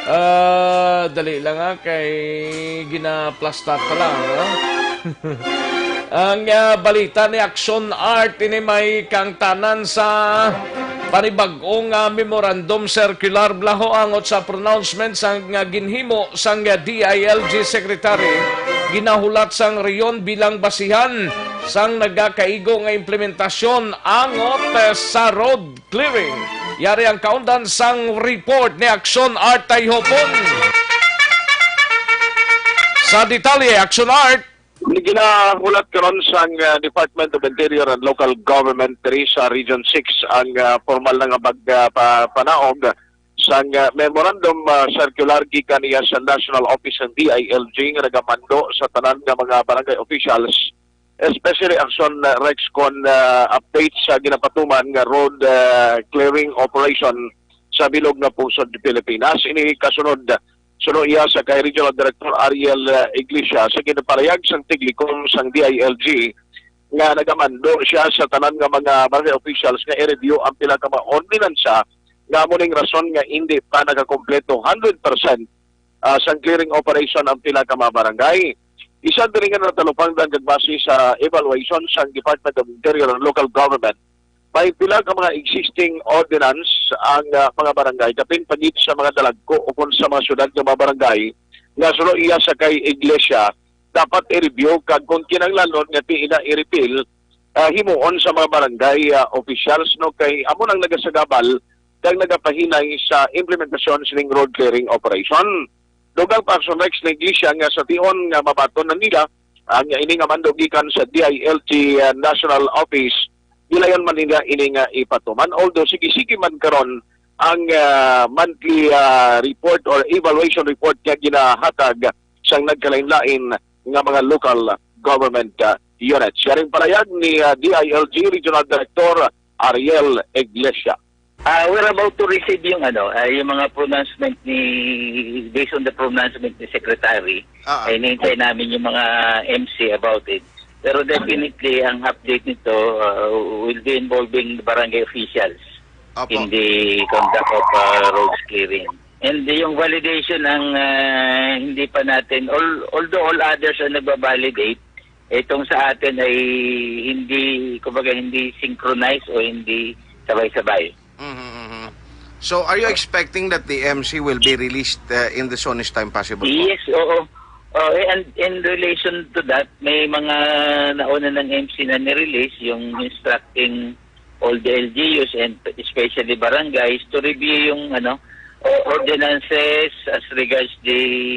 Ah, dali lang, ha, kay ginaplastar pa lang, ha? Ang, ah, balita ni Aksyon Art, ini may kaangtanan sa panibag-o nga memorandum circular, bala ho, angot sa pronouncement sang, nga ginhimo sang D I L G Secretary, ginahulat sang rehiyon bilang basihan sang nagakaigo nga implementasyon angot, eh, sa road clearing. Yari ang kaundan sang report ni Aksyon Art Tayhopon. Sa detalye, Aksyon Art. Ginahulat karon sang, ah, Department of Interior and Local Government diri sa Region six ang, ah, formal na nga pag, ah, pa-, panaog sang, ah, memorandum, ah, circular gikan niya sa National Office ng D I L G nga nagamando sa tanan nga mga barangay officials, especially Aksyon, ah, Rex, kon, ah, update sa ginapatuman nga road, ah, clearing operation sa bilog nga pungsod Pilipinas. Ini kasunod, suno iya sa kay Regional Director Ariel, ah, Iglesias, sa ginapahayag sang tiglikom sang D I L G nga nagamando siya sa tanan nga mga barangay officials nga i-review ang pila ka mga ordinansa nga amo ning rason nga hindi pa nakakompleto hundred percent, ah, sang clearing operation ang pila ka mga barangay. Isa diri nga natalupangdan kag base sa evaluation sang Department of Interior and Local Government, may pila ka mga existing ordinance ang, ah, mga barangay, kapin pa gid sa mga dalagko o kon sa mga syudad nga mga barangay nga suno iya sa kay Iglesia, dapat i-review, kag kung kinahanglanon nga diin na i-repeal, ah, himuon sa mga barangay, ah, officials, no, kay amo nang nagasagabal kag nagapahinay sa implementasyon sining road clearing operation. Dugang pa, Action Rex, na iglesia nga sa tion nga mabaton na nila ang ini nga mando gikan sa D I L G, ah, National Office, gilayon man nila ini nga ipatuman. Although sige-sige man karon ang, ah, monthly, ah, report or evaluation report nga ginahatag sang nagkalain-lain nga mga local government, ah, units. Siya rin palayag ni, ah, D I L G Regional Director Ariel Iglesia. Ah, we're about to receive yung ano, ah, yung mga pronouncement ni, based on the pronouncement ni Secretary, Ah, ah. Ay hinihintay namin yung mga M C about it. Pero definitely, ang update nito, ah, will be involving the barangay officials Opo. in the conduct of, ah, roads clearing. And yung validation ang, ah, hindi pa natin, al-, although all others are nagbabalidate, itong sa atin ay hindi, kumbaga, hindi synchronized o hindi sabay-sabay. Mhm, mhm. So, are you expecting that the M C will be released, uh, in the soonest time possible po? Yes, oo. Oh, eh, and in relation to that, may mga nauna ng M C na nirelease, yung instructing all the L G Us and especially barangays to review yung, ano, o-, ordinances as regards the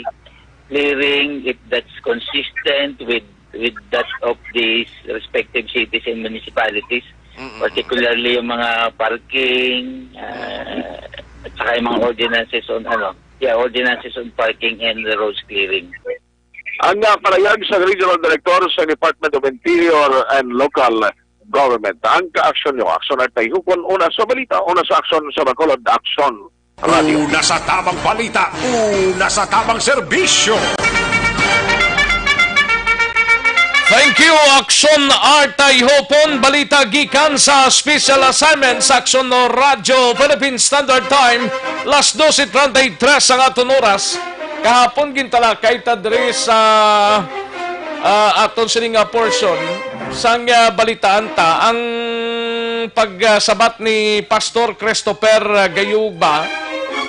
clearing, if that's consistent with, with that of these respective cities and municipalities, Mm-mm. particularly yung mga parking, ah, at saka yung mga ordinances on, ano, yeah, ordinances on parking and the roads clearing. Ang, ah, palayag sa Regional Director sa Department of Interior and Local Government, ang kaaksyon nyo, Aksyon Artay Hupon, una sa balita, una sa aksyon sa Bacolod Aksyon Radio. Una sa tamang balita, una sa tamang serbisyo. Thank you, Aksyon Artay Hopon. Balita gikan sa Special Assignment sa Aksyon Radyo Philippine Standard Time, las doce treinta y tres ang aton oras. Kahapon gintalakay ta diri sa, ah, aton sini nga portion sang, ah, balitaan ta ang pagsabat ni Pastor Christopher, ah, Gayuba,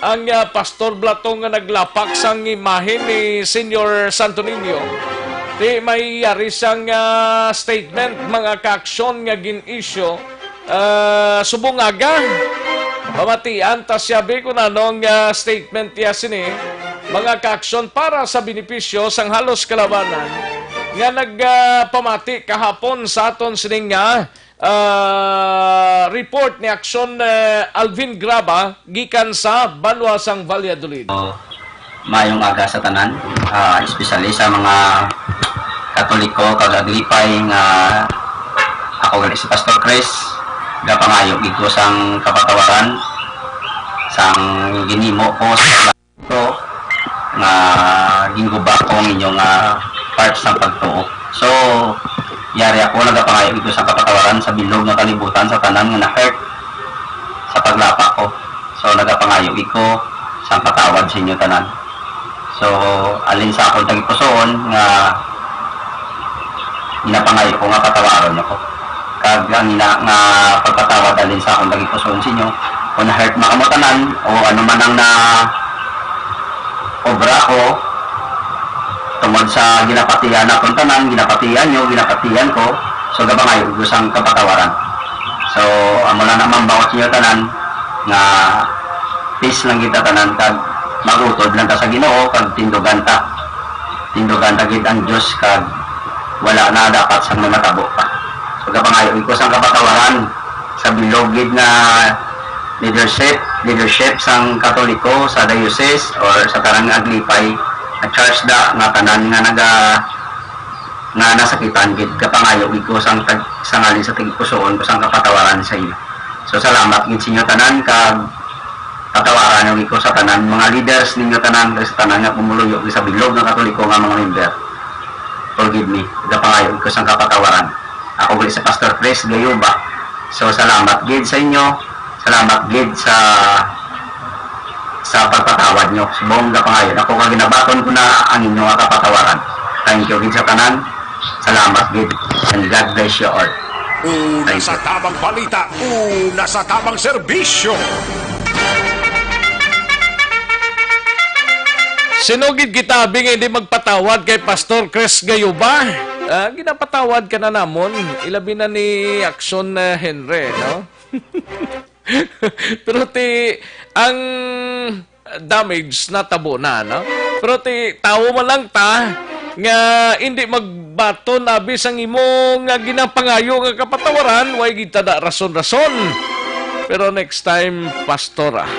ang, ah, Pastor Blatong nga naglapak sang imahe ni Señor Santo Niño. Di may yari sang, ah, statement, mga kaaksyon nga gin-issue, ah, subong aga. Pamatian ta siya, bi, kung anong, ah, statement niya sini, mga kaaksyon para sa benepisyo sang halos kalabanan nga nag, ah, pamati kahapon sa aton sining nga, ah, report ni Aksyon, eh, Alvin Graba gikan sa banwa sang Valladolid. Mayong aga sa tanan, ah, especially sa mga Katoliko kag Aglipay nga ako gali si Pastor Chris, gapangayo gid ko sang kapatawaran sang ginhimo ko sa to nga ginguba ko ang inyo nga part sang pagtuo. So, yari ako, nagapangayo gid ko sang kapatawaran sa bilog nga kalibutan sa tanan nga na-hurt sa paglapa ko. So, nagapangayo gid ko sang patawad sa inyo tanan. So, alin sa akon tagipusoon nga ginapangayo ko nga patawaron niyo ko. Kag ang ina nga pagpatawad alin sa akon tagipusoon sa inyo, kung na-hurt man kamo tanan, o ano man ang na obra ko, tungod sa ginapatihan nakon tanan, ginapatihan niyo, ginapatihan ko, so gapangayo ko sang kapatawaran. So, amo lang naman bawat niyo tanan, nga peace lang kita tanan, kag magutod lang ta sa Ginoo, kag tindugan ta. Tindugan ta gid ang Dios, kag wala na dapat sang mamatabo pa. So, gapangayo ko sang kapatawaran sa bilog gid nga leadership, leadership sang Katoliko sa diocese or sa tanan nga Aglipay, nga church da, nga tanan nga naga-, nga nasakitan gid, gapangayo gid ko sang tag-, sa ngalan sa tagipusoon ko sang kapatawaran sa inyo. So, salamat gid sa inyo tanan, kag patawaran niyo gid ko sa tanan, mga leaders ninyo tanan, kag sa tanan nga pumuluyo gid sa bilog nga Katoliko nga mga member. Forgive me, gapangayo gid ko sang kapatawaran. Ako gid si Pastor Chris Gayuba. So, salamat gid sa inyo. Salamat gid sa, sa pagpatawad nyo. Subong gapangayo nako kag ginabaton ko na ang inyo nga kapatawaran. Thank you gid sa tanan. Salamat gid. And God bless you all. Una Thank sa you. tamang balita, una sa tamang serbisyo. Sino gid kita abi nga hindi magpatawad kay Pastor Chris Gayuba? Ah, ginapatawad ka na namon, ilabi na ni Action, ah, Henry, no? Pero ti, ang damage natabo na, no? Pero ti, tawo man lang ta nga hindi magbaton abi sang imo nga ginapangayo nga kapatawaran, way gid ta na rason-rason. Pero next time, Pastor, ah,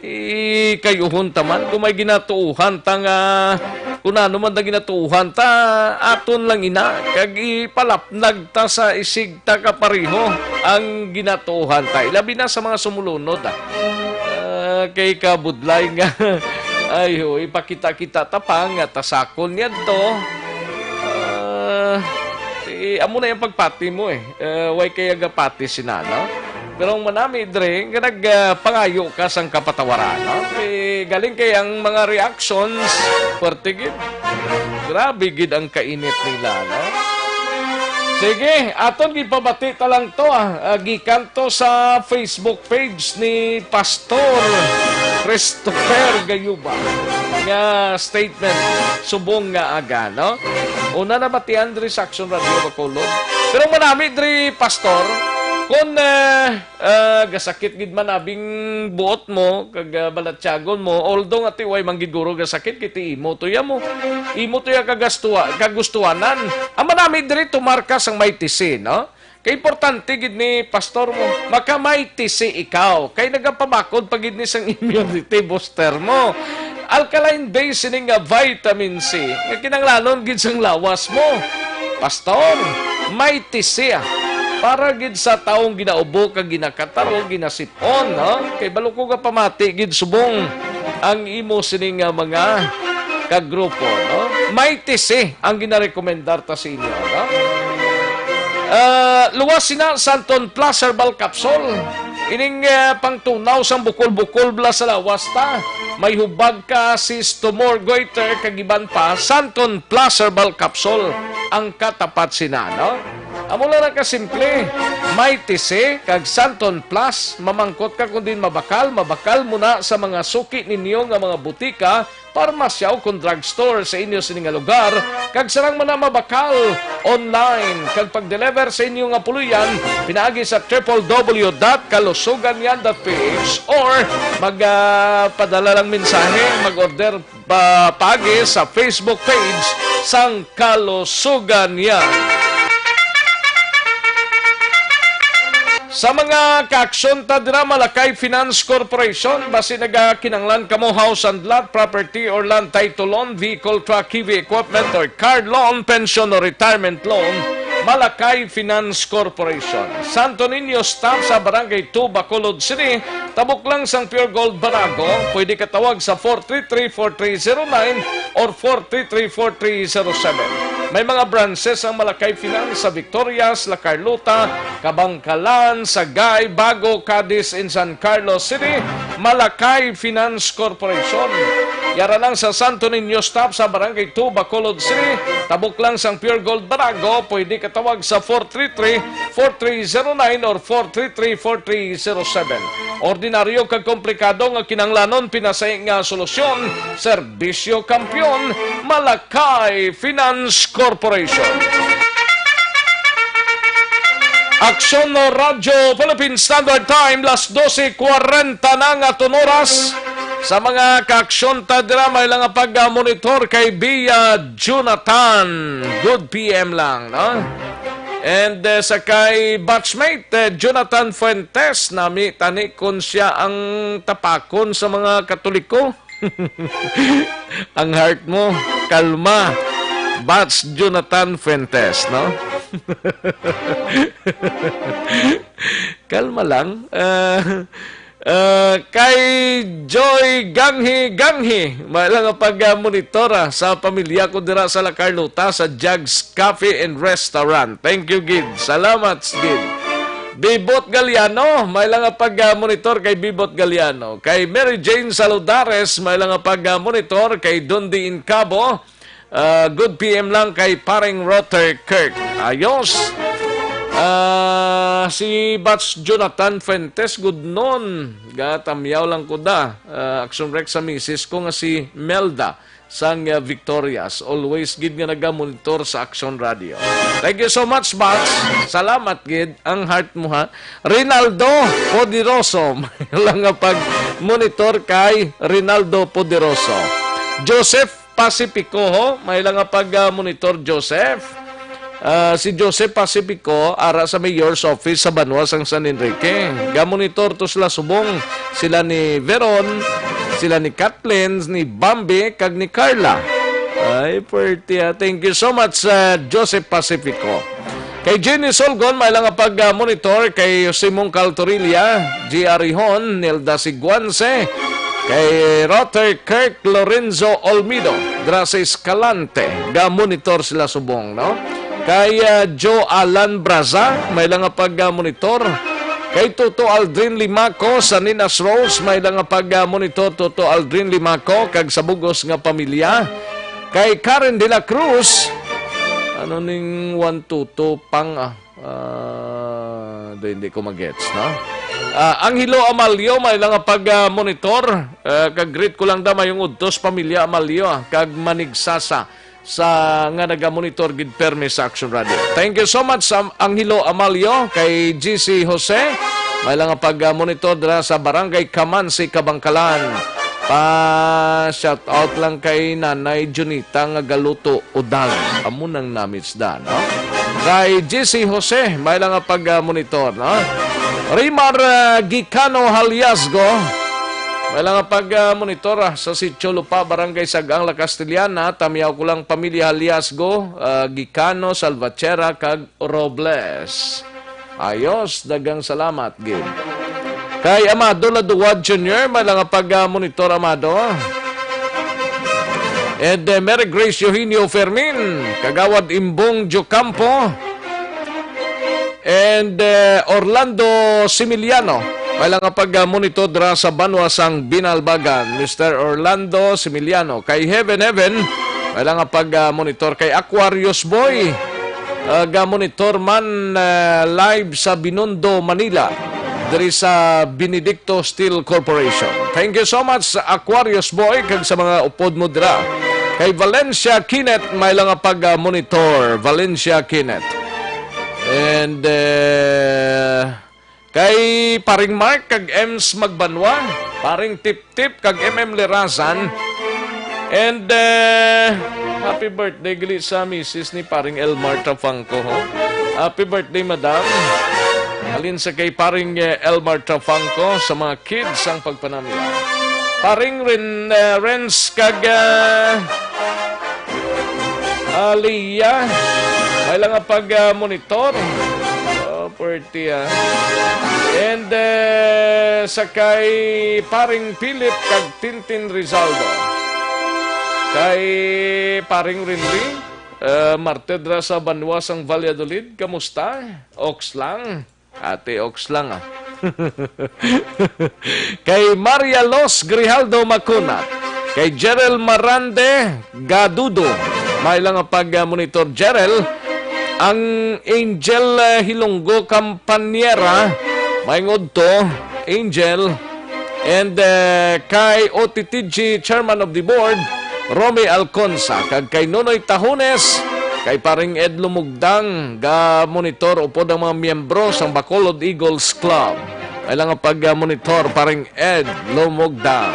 ikayuhon ta man kung may ginatuohan ta nga, kung ano man na ginatuohan ta, aton lang ina, kag ipalapnag ta sa isig ta kapareho ang ginatuohan ta. Ilabi na sa mga sumulunod, ah. Ah, kay kabudlay nga, ay, ho, ipakita-kita ta pa nga tasakon niya to. Ah, eh, amo na yung pagpati mo eh. Eh, way kaya gapati si Nana. Pero ang manami, Dre, nga nag, ah, pangayo ka sang kapatawaran, no? Eh, galing kay ang mga reactions, pwerte gid. Grabe gid ang kainit nila, no? Sige, aton gipabati ta lang to, ah. Ah, gikan to sa Facebook page ni Pastor Christopher Gayuba nga statement subong nga aga, no? Una na ba ti Andres Action Radio Bacolod? Pero manami diri, Pastor, kung, eh, ah, gasakit gid man abing buot mo, kag, ah, balatyagon mo, although nga ti way man gid guro gasakit, kay ti imo to ya mo. Imo to ya kagastua-, kagustuanan. Ang manami diri tumar ka sang may tisi, no? Kay importante gid ni pastor mo, maka may tisi ikaw, kay nagapabakod pa gid ni sang immunity booster mo. Alkaline base sini nga vitamin C nga kinahanglanon gid sang lawas mo. Pastor, may tisi, ah, para gid sa taong ginaubo kag ginakataro, ginasip-on, no? Kay balo ko nga pamati gid subong ang imo sini nga mga kagrupo, no? May tisi ang ginarekomendar ta sa inyo, no? Ah, luwas sina Santon Plus Herbal Capsule. Ining, ah, pangtunaw sang bukol-bukol bala sa lawas ta. May hubag ka, cyst, tumor, goiter, kag iban pa, Santon Plus Herbal Capsule ang katapat sina, no? Amo lang na kasimple, may tisi kag Santon Plus, mamangkot ka kung din mabakal, mabakal mo na sa mga suki ninyo nga mga butika, parmasya o kon drugstore sa inyo sini nga lugar, kag sarang man na mabakal online kag pag-deliver sa inyo nga puloy-an pinaagi sa triple W dot kalusugan yan dot P H or mag, ah, padala lang mensahe, mag-order pa, paagi sa Facebook page sang Kalusugan Yan. Sa mga kaaksyon ta dira, Malakay Finance Corporation, basi nagakinanglan kamo house and lot, property or land title loan, vehicle, truck, heavy equipment, or car loan, pension or retirement loan, Malakay Finance Corporation. Santo Niño Stop sa Barangay two, Bacolod City, tabok lang sang Pure Gold Barago, pwede ka tawag sa four three three, four three zero nine or four three three, four three zero seven. May mga branches ang Malakay Finance sa Victorias, La Carlota, Kabangkalan, Sagay, Bago, Cadiz, in San Carlos City, Malakay Finance Corporation. Yara lang sa Santo Niño Stop sa Barangay two, Bacolod City. Tabok lang sang Pure Gold Barago, pwede ka tawag sa four three three, four three zero nine or four three three, four three zero seven. Ordinaryo kag komplikado nga kinahanglanon pinasahi nga solusyon, serbisyo kampiyon, Malakay Finance Corporation. Aksyon Radyo Philippine Standard Time, las dose kwarenta na nga aton oras. Sa mga kaaksyon ta dira, may lang nga pag-monitor kay Bia Jonathan. Good P M lang, no? And, eh, sa kay batchmate, eh, Jonathan Fuentes, nami tani kung siya ang tapakon sa mga Katoliko. Ang heart mo, kalma. Batch Jonathan Fuentes, no? Kalma lang. Ah, ah, kay Joy Ganghi Ganghi, may lang nga pag-monitor, ah, sa pamilya ko dira sa La Carlota, sa Jags Cafe and Restaurant. Thank you, gid. Salamat, gid. Bibot Galiano, may lang nga pag-monitor kay Bibot Galiano. Kay Mary Jane Saludares, may lang nga pag-monitor kay Dundee Incabo. Ah, good P M lang kay Pareng Rotter Kirk. Ayos. Ah, si Batch Jonathan Fuentes, good noon. Gatamyaw lang ko da. Ah, Action Rex sa misis ko nga si Melda. sang, uh, Victorias. Always gid nga nagamonitor sa Action Radio. Thank you so much, Bots. Salamat gid ang heart mo, ha. Rinaldo Poderoso. Lang nga pag-monitor kay Rinaldo Poderoso. Joseph Pacifico, ho. May lang nga pag-, uh, monitor, Joseph. Ah, si Joseph Pacifico, ara sa mayor's office sa banwa sang San Enrique. Gamonitor to sila subong, sila ni Veron, sila ni Kathleen, ni Bambi, kag ni Carla. Ay, pwerte, ah. Thank you so much, ah, Joseph Pacifico. Kay Jenny Solgon, may lang nga pag-, ah, monitor kay Simon Caltorilla, G R Ihon, Nilda Siguanse, kay Rother Kirk Lorenzo Olmido, dra sa Escalante, ga-monitor sila subong, no? Kay, ah, Joe Alan Braza, may lang nga pag-, ah, monitor. Kay Toto Aldrin Limaco sa Ninas Rose, may lang nga pag-, ah, monitor, Toto Aldrin Limaco, kag sa bugos nga pamilya. Kay Karen de la Cruz, ano ning one two two pang, ah, Ah, do, hindi ko magets, no? Ah, Angelo Amalio, may lang nga pag, ah, monitor. Ah, kag greet ko lang da, mayong udto sa pamilya Amalio, ah, kag Manigsasa sa nga nagamonitor gid permi sa Action Radio. Thank you so much, Am-, Angelo Amalio, kay G C Jose, may lang nga pag, ah, monitor dira sa Barangay Kamansi, Kabangkalan. Pa shout out lang kay Nanay Junita nga galuto udag. Amo nang namits da, no? Kay G C Jose, may lang nga pag-, ah, monitor, no? Rimar, ah, Gicano Haliasgo, may lang nga pag-, ah, monitor, ah, sa Sitio Lupa, Barangay Sagang, La Castellana, Tamiao ko lang pamilya Haliasgo, ah, Gicano, Salvatierra, kag Robles. Ayos, daghang salamat gid. Kay Amado Laduwad Junior, may lang nga pag-, ah, monitor, Amado. And, eh, Mary Grace Eugenio Fermin, Kagawad Imbong Jocampo, and, eh, Orlando Similiano, may lang nga pag-, ah, monitor dira sa banwa sang Binalbagan, Mister Orlando Similiano. Kay Heaven Heaven, may lang nga pag-, ah, monitor. Kay Aquarius Boy, ah, ga-monitor man, ah, live sa Binondo, Manila, diri sa Benedicto Steel Corporation. Thank you so much, Aquarius Boy, kag sa mga upod mo dira. Kay Valencia Kinet, may lang nga pag-, ah, monitor. Valencia Kinet. And, eh, kay Paring Mark kag Ems Magbanwa, Paring Tip Tip kag M M Lerasan. And, eh, happy birthday gali sa misis ni Paring Elmar Trafangco, ho. Happy birthday, madam. Halin sa kay Paring, eh, Elmar Trafangco sa mga kids ang pagpanamya. Paring Ren-, eh, Renz kag, eh, Aliyah, may lang nga pag, ah, monitor. Oh, pwerte, ah. And, eh, sa kay Paring Philip kag Tintin Rizaldo. Kay Paring Rinri, eh, Martedra sa banwa sang Valladolid, kamusta? Oks lang. Ate Oks lang, ah. Kay Maria Los Grijaldo Macunat, kay Jerel Marande Gadudo, may lang nga pag-, ah, monitor, Jerel. Ang Angel, ah, Hilonggo Campaniera, may ngudto, Angel. And, eh, kay O T T G Chairman of the Board, Romy Alconsa, kag kay Nonoy Tahones, kay Paring Ed Lumugdang, ga-monitor upod ang mga miyembro sang Bacolod Eagles Club. May lang nga pag-, ah, monitor, Paring Ed Lumugdang.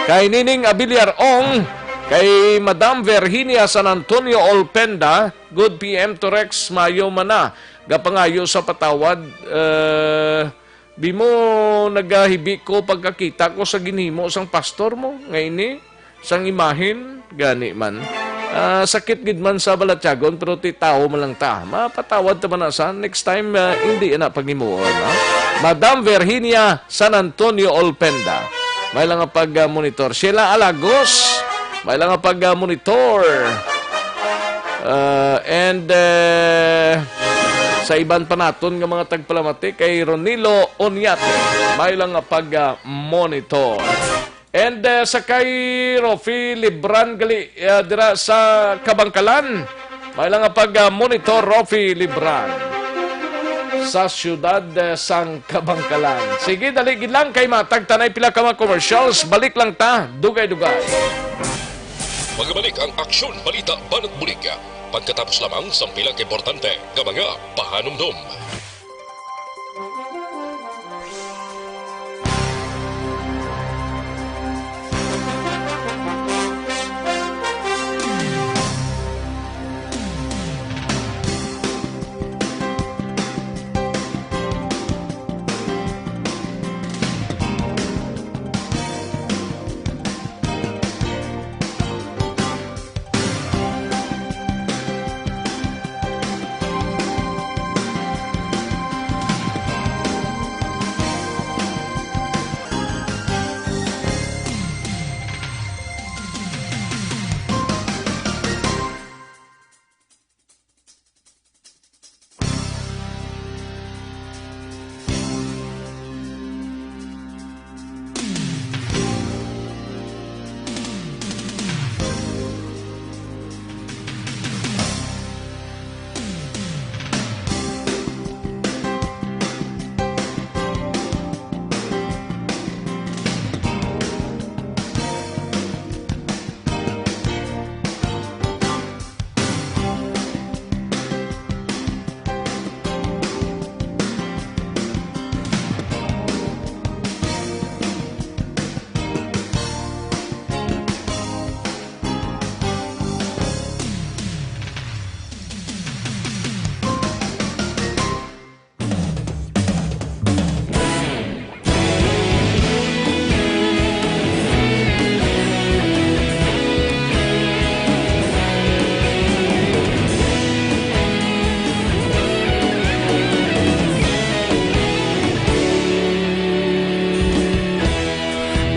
Kay Nining Abiliar Ong, kay Madam Virginia San Antonio Olpenda, good P M to Rex, mayo man na, gapangayo sa patawad, eh, Di mo nagahibi ko pagkakita ko sa ginhimo sang pastor mo, nga ini, sang imahen, gani man. Ah, sakit gid man sa balatyagon, pero ti tawo man lang ta. Mapatawad ta man na sa next time, ah, hindi na paghimuon, ha? Madam Virginia San Antonio Olpenda, may lang nga pag-, ah, monitor. Sheila Alagos, may lang nga pag-, ah, monitor. Ah, and, eh, sa iban pa naton nga mga tagpalamati, kay Ronilo Onyate, may lang nga pag-, ah, monitor. And, eh, sa kay Rofi Libran gali, ah, dira sa Kabangkalan, may lang nga pag-, ah, monitor, Rofi Libran, sa siyudad, eh, sang Kabangkalan. Sige, dali gid lang kay matag tanay pila ka mga commercials. Balik lang ta, dugay-dugay. Magabalik ang Aksyon Balita Banat Bulig pagkatapos lamang sang pila ka importante nga mga pahanumdom.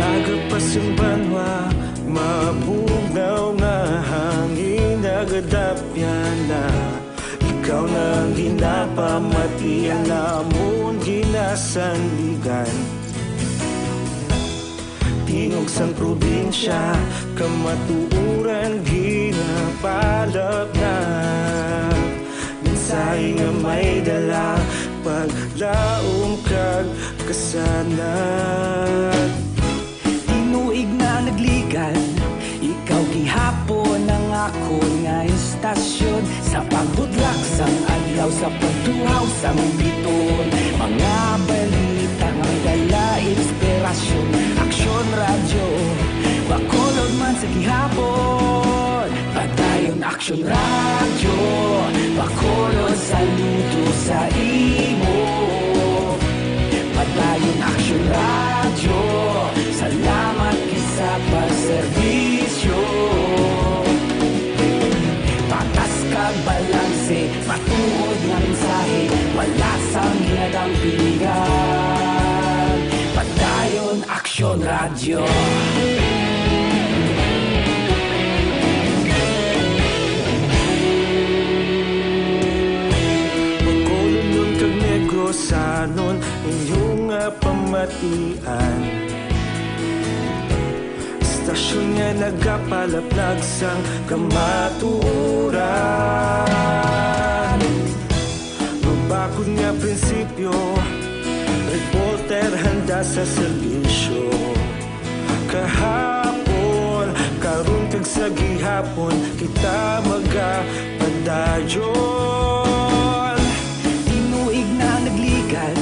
Aga pa sang banwa, mabugnaw nga hangin nagadapyan na. Ikaw na ang ginapamati, ang amon ginasandigan. Tingog sang probinsya, kamatuoran ginapalapnap. Mensahe nga may dala, paglaom kag kasanag. Tinuig na nagligan, ikaw gihapon ang akon nga istasyon. Sa pagbudlak sang adlaw, sa pagtuhaw sang biton, mga balita nga may dala inspirasyon. Aksyon Radyo, Bacolod man sa gihapon. Padayon Aksyon Radyo, Bacolod, saludo sa imo. Padayon Aksyon Radyo, salamat gid sa pagserbisyo. Patas kag balanse, matuod nga mensahe, wala sang ginadampingan. Padayon Aksyon Radyo. Bacolodnon kag Negrosanon, inyo nga pamatian. Istasyon nga nagapalaplag sang kamatuoran. Mabakod nga prinsipyo, reporter handa sa serbisyo. Kahapon, karon kag sa gihapon, kita magapadayon. Tinuig na nagligan,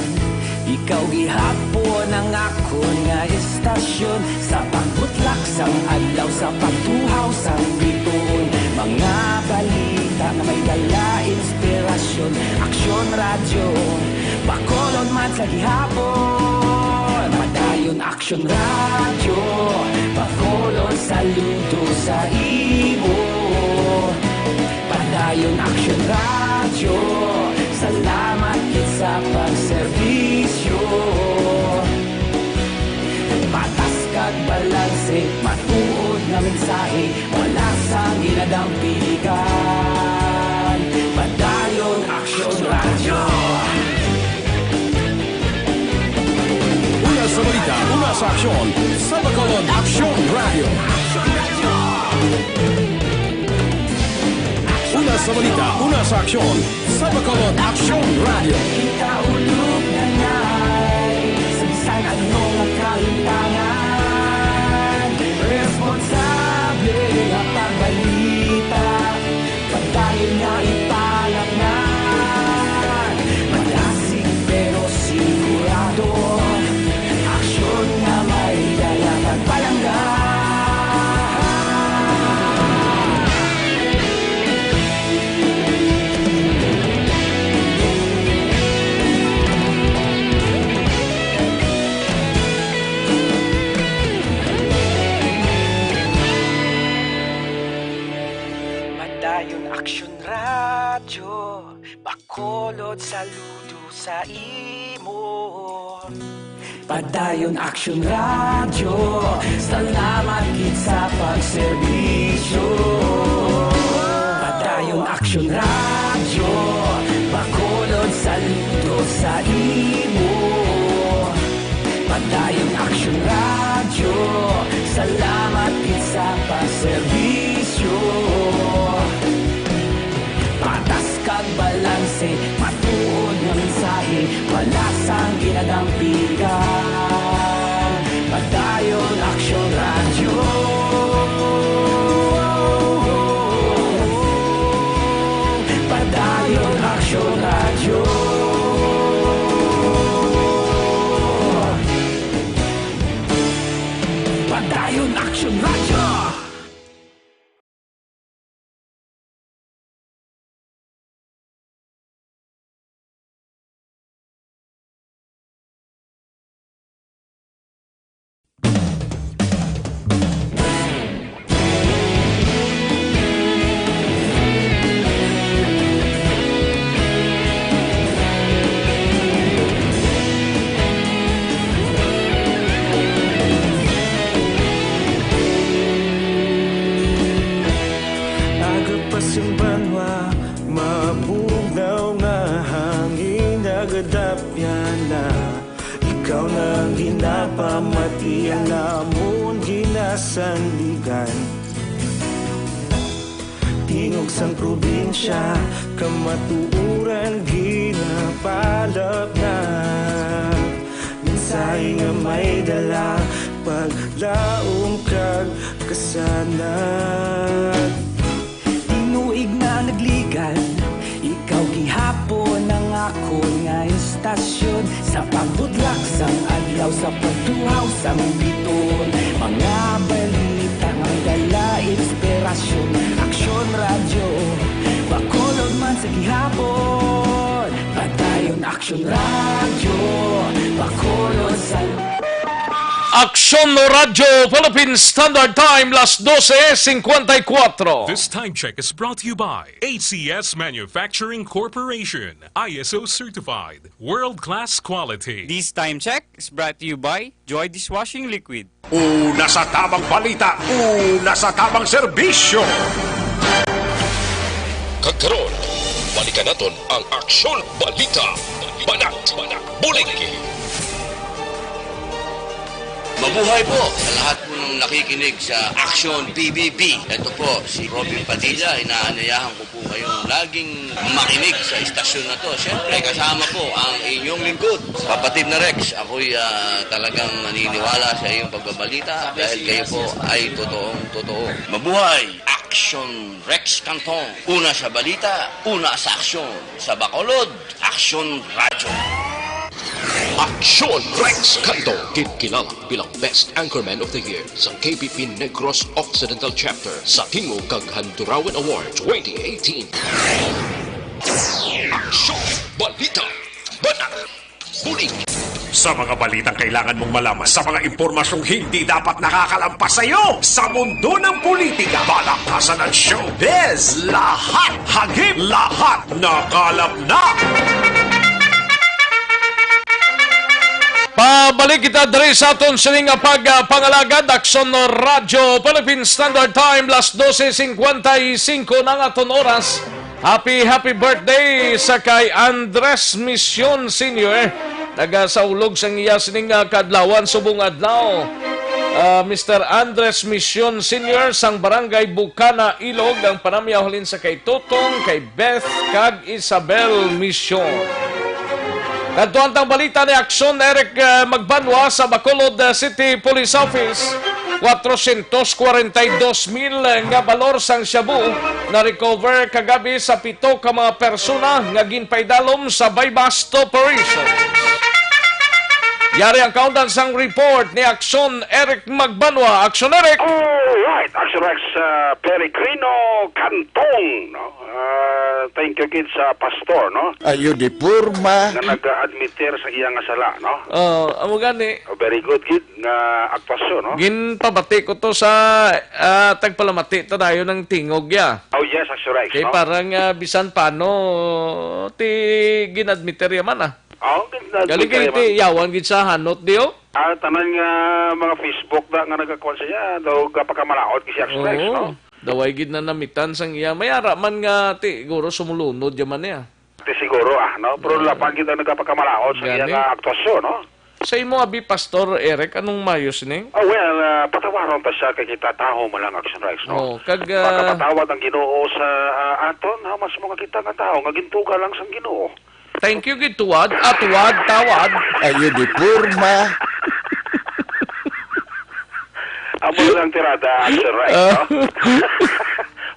ikaw gihapon ang akon nga istasyon. Sa pagbutlak sang adlaw, sa pagtuhaw sang bituon, mga balita nga may dala inspirasyon. Aksyon Radyo, Bacolod man sa gihapon. Padayon Aksyon Radyo, Bacolod, saludo sa imo. Padayon Aksyon Radyo, salamat gid sa pagserbisyo. Patas kag balanse, matuod nga mensahe, wala sang ginadampingan. Padayon Aksyon Radyo. Una sa balita, una sa aksyon, sa Bacolod Aksyon Radyo. Una sa balita, una sa aksyon, sa Bacolod Aksyon Radyo. Kita ulog na ngay, sa bisan ano nga kalimtangan, responsable nga Dayon Aksyon Radyo, Bacolod, saludo sa imo. Padayon Aksyon Radyo, salamat gid sa pagserbisyo. Padayon Aksyon Radyo, Bacolod, saludo sa imo. Padayon Aksyon Radyo, salamat gid sa pagserbisyo. Patas kag balanse, matuod nga mensahe, wala sang ginadampigan. Padayon Aksyon Radyo. Padayon Aksyon Radyo. Padayon Aksyon Radyo. Aga pa sing banwa, mabugnaw nga hangin, nagadapyan na. Ikaw na ang ginapamati, ang amon ginasandigan. Tingog sang probinsya, kamatuoran ginapalapnap. Mensahe nga may dala, paglaom kag kasanag. Tinuig na nagligan, ikaw gihapon ang akon nga istasyon. Sa pagbudlak sang adlaw, sa pagtuhaw sang biton, mga balita nga dala inspirasyon. Aksyon Radyo, Bacolod man sa gihapon. Padayon Aksyon Radyo, Bacolod sa Aksyon Radyo Philippine Standard Time, las doce cincuenta y cuatro. This time check is brought to you by A C S Manufacturing Corporation, I S O certified, world-class quality. This time check is brought to you by Joy Dishwashing Liquid. Una sa tabang balita, una sa tabang serbisyo. Kag karon, balikan naton ang Aksyon Balita. Banat, bulig. Mabuhay po sa lahat po ng nakikinig sa Aksyon P B B. Ito po si Robin Padilla. Inaanyayahan ko po kayong laging makinig sa istasyon na to. Siyempre, kasama po ang inyong lingkod, Kapatid na Rex. Ako'y, ah, talagang naniniwala sa iyong pagbabalita dahil kayo po ay totoong totoo. Mabuhay! Aksyon Rex Cantong. Una sa balita, una sa aksyon. Sa Bacolod, Aksyon Radyo. Aksyon Rex Cantong, ginkilala bilang Best Anchorman of the Year sa K P P Negros Occidental Chapter sa Tingog kag Handurawan Award twenty eighteen. Aksyon, balita, banat, bulig. Sa mga balitang kailangan mong malaman, sa mga impormasyong hindi dapat nakakalampas sa iyo, sa mundo ng politika, balaktasan at showbiz, lahat hagip, lahat nakalap na. Pabalik kita diri sa aton sini nga pag, ah, pangalagad, Aksyon Radyo Philippine Standard Time, las doce cincuenta y cinco na ang aton oras. Happy, happy birthday sa kay Andres Mission Senior. Nagasaulog sang iya sining, ah, kadlawan subong adlaw. Ah, Mister Andres Mission Senior sang Barangay Bukana, Ilog, ang panamyaw halin sa kay Totong, kay Beth, kag Isabel Mission. Kadto ang tang balita ni Aksyon Eric, eh, Magbanwa sa Bacolod, eh, City Police Office. Cuatrocientos cuarenta y dos mil nga balor sang shabu na-recover kagabi sa pito ka mga persona nga ginpaidalom sa buy-bust operation. Yari ang kaundan sang report ni Aksyon Eric Magbanwa. Aksyon Eric! Alright, Aksyon Rex, uh, Peregrino Cantong, no? Uh, Thank you gid sa pastor, no? Ayo di porma. Nga nag-admitir sa iya nga sala, no? Oh, amo gani. Oh, very good gid nga aktuasyon, no? Ginpabati ko to sa, ah, tagpalamati ta dayon ang tingog ya. Oh, yes, Axel Rex, Kay no? parang, ah, bisan pano, ti ginadmitir ya man, ah. Oh, gid na Galing kay gid ti man. yawan gid sa hanot di, oh. Ah, tanan nga mga Facebook na nga nagakuan sa iya, daw gapakamalaot gid si Axel Rex, Oo. no? Daway gid na namitan sang iya. May ara man nga ti, siguro sumulunod ya man niya. Ti siguro, ah, no? Pero Ah. lapang gid ang nagapakamalaot sa iya Gani. nga aktuasyon, no? Sa imo, abi, Pastor Eric, anong mayo sini? Oh, well, ah, patawaron ta siya kay kita tawo man lang, Axel Rex, no? Oh, kag, ah, Makapatawad ang Ginoo sa, ah, aton, ha, mas mga kita nga tawo nga gintuga lang sang Ginoo. Thank you gid, tuwad. Ah, tuwad, tawad. Ayo di porma. Amo lang tirada, Axel Rex, Ah. no?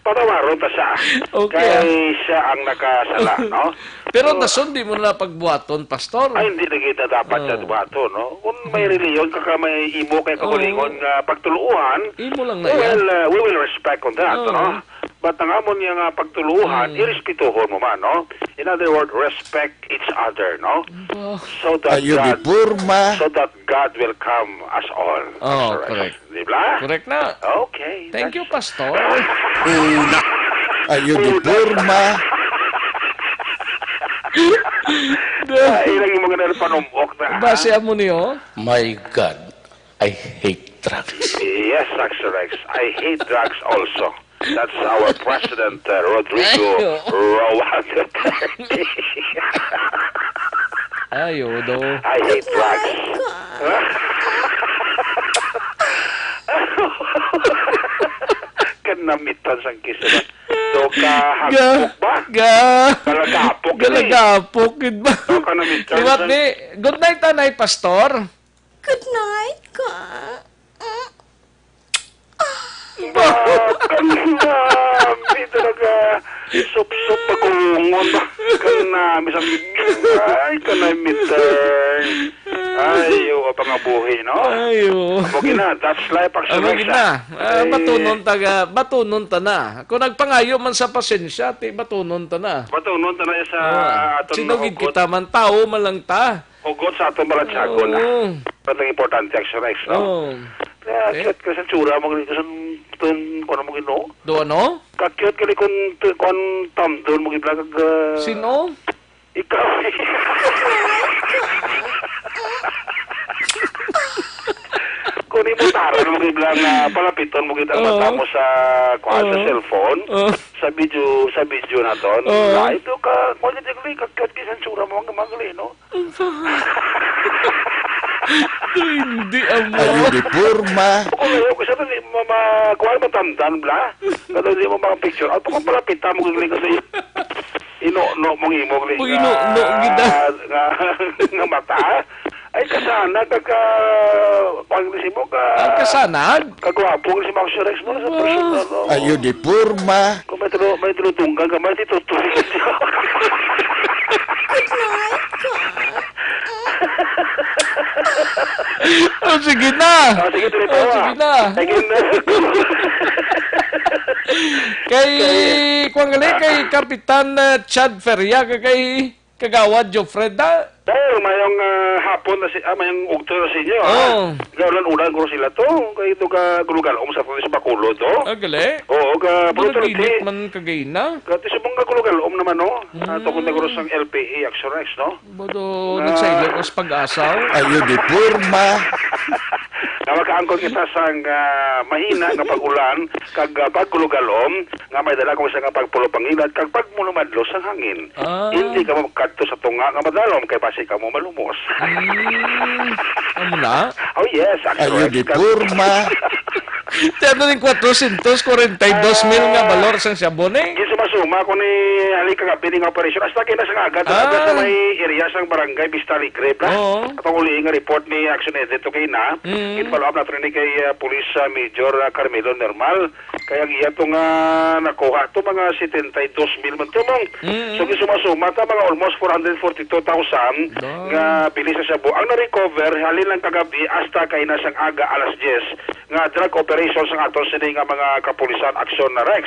Patawaron ta siya. Okay, ah. Kay siya ang nakasala, no? Pero So, nason di mo na pagbuhaton, Pastor. Ay, hindi na kita dapat Oh. siya buhaton, no? Kung may Hmm. reliyon ka, ka may imo kay Oh. kaugalingon nga pagtuluohan, Imo lang na well, yan. uh, we will respect on that, Oh. no? But ang amon nga, nga pagtuluohan, Hmm. irespetuhon mo man, no? In other words, respect each other, no? Ba. So that Ayo God, di porma. so that God will come as all. Oh, Axel Rex. correct. Di ba? Correct na. Okay, Thank that's you, Pastor. Una. Ayo di Una. porma. Ay, lagi mga nalpanumok na, ha? Base amo niyo? My God, I hate drugs. Yes, Axel Rex. I hate drugs also. That's our president, uh, Rodrigo Ay, oo. Roa Duterte. Ay, oo, do. I hate drugs. Kanamitan sang kiss, diba? Do ka Ga-, hagpok ba? ga-, Galagapok, eh. galagapok, gid ba? Do ka na, Mister Liwat San- ni, good night, Tanay Pastor. Good night, ka. Mm. Ba, kanami talaga. Sup-sup pagkuhungon ba? Kanami sa, ay, kanay midterm. Ay, oo, pangabuhi, no? Ay, oo. Amo gina, that's life, Amo Axel Rex, gina. ah. Ah, Ay. batunon ta ga, batunon ta na. Kung nagpangayo man sa pasensya, ti batunon ta na. Batunon ta na sa Oo. aton Sino gid mahugot. kita man, tawo man lang ta. Hugot sa atong balatyagon, ah. Oo. Pero ang importante, Axel Rex, no? Oo. Kaya Eh? cute ka sa tsura mo, sa tun-, kuwan mo, Ginoo. Do ano? Ka-cute ka ni kung tu-, kung tamdon mo, gibla kag, ah, Sino? ikaw. Kung imo taran mo, gibla nga palapiton mo, gid ang Oo. mata mo sa, kuwan, sa Oo. cellphone, Oo. sa video, sa video naton, Oo. live, do ka, kuwan, gid, ka-cute ka sa tsura mo, ang gamagli, no? Hindi, amo. Ayo di porma. Kung ayaw ko siya, kasi ma-, ma-, kuwan, matamdan, bla. Kada di mo mga picture. At kung palapit mo, gigli kasi ino-no mong imo, gigli Pag ino-no, nga, gida. nga, nga mata. Ay, kasana, kag, ah, pag si mo, ka-, Ang kasanag? kagwapo, si Max Rex mo, sa Ah. personal, no? Ayo di porma. Kung may tulo, may tulutunggan ka, may titutuloy ka. Good night, ka. Oh, sige na. Ah, sige, tuloy Oh, pa. sige na. Sige na. Kay, kuwan gali, kay Kapitan, uh, Chad Feria, ka-, kay Kagawad Jofred, da? Sir, mayong, ah, hapon na si, ah, mayong ugto na sa inyo, ah. Oh. Gaulan-ulan ko sila to. Kay ito ka gulugalom sa, sa Bacolod, oh. Ah, gali? Oo, ka, Pero pero ginit ti-, man kagina. Kati sa mga gulugalom naman, no? Ah, Mm. tungkol na guro sang L P A, Action X, no? Bodo, Ah. nagsaylo ko sa pag-asa, oh. Ayo di porma. Nga makaangkon kita sang, ah, mahina nga pag-ulan, kag, ah, pagkulugalom, nga may dala kung isa nga pagpulo pangilat, kag pagmulumadlo sang hangin. Ah. Hindi ka makadto sa tunga nga madalom, kay basi ka mo malumos. Mm. Amo na? Oh, yes, Action Ayo X. di porma. Tiyan ning kwatro syentos kwarenta y dos mil nga Ah. balor sang sabon, eh. Gisuma-suma ko ni hali kagabi ning operasyon. Hasta kay na sa nga agad, Ah. sa may area sang barangay Vista Alegre, bla. Oo. Atong uli nga report ni Action Edit, okay na. Mm. Gin-follow up nato ni kay, ah, Police, ah, Major, ah, Carmelo Normal. Kay ang iya to nga nakuha to, mga setenta y dos mil man to, mong. Mm. So, gisuma-suma ta, mga almost four hundred forty-two thousand Ba. nga bili sa shabu. Ang na-recover, halin lang kagabi, hasta kay na sang aga, alas diyes. nga drug operation sang aton sini nga mga kapulisan, Action Rex.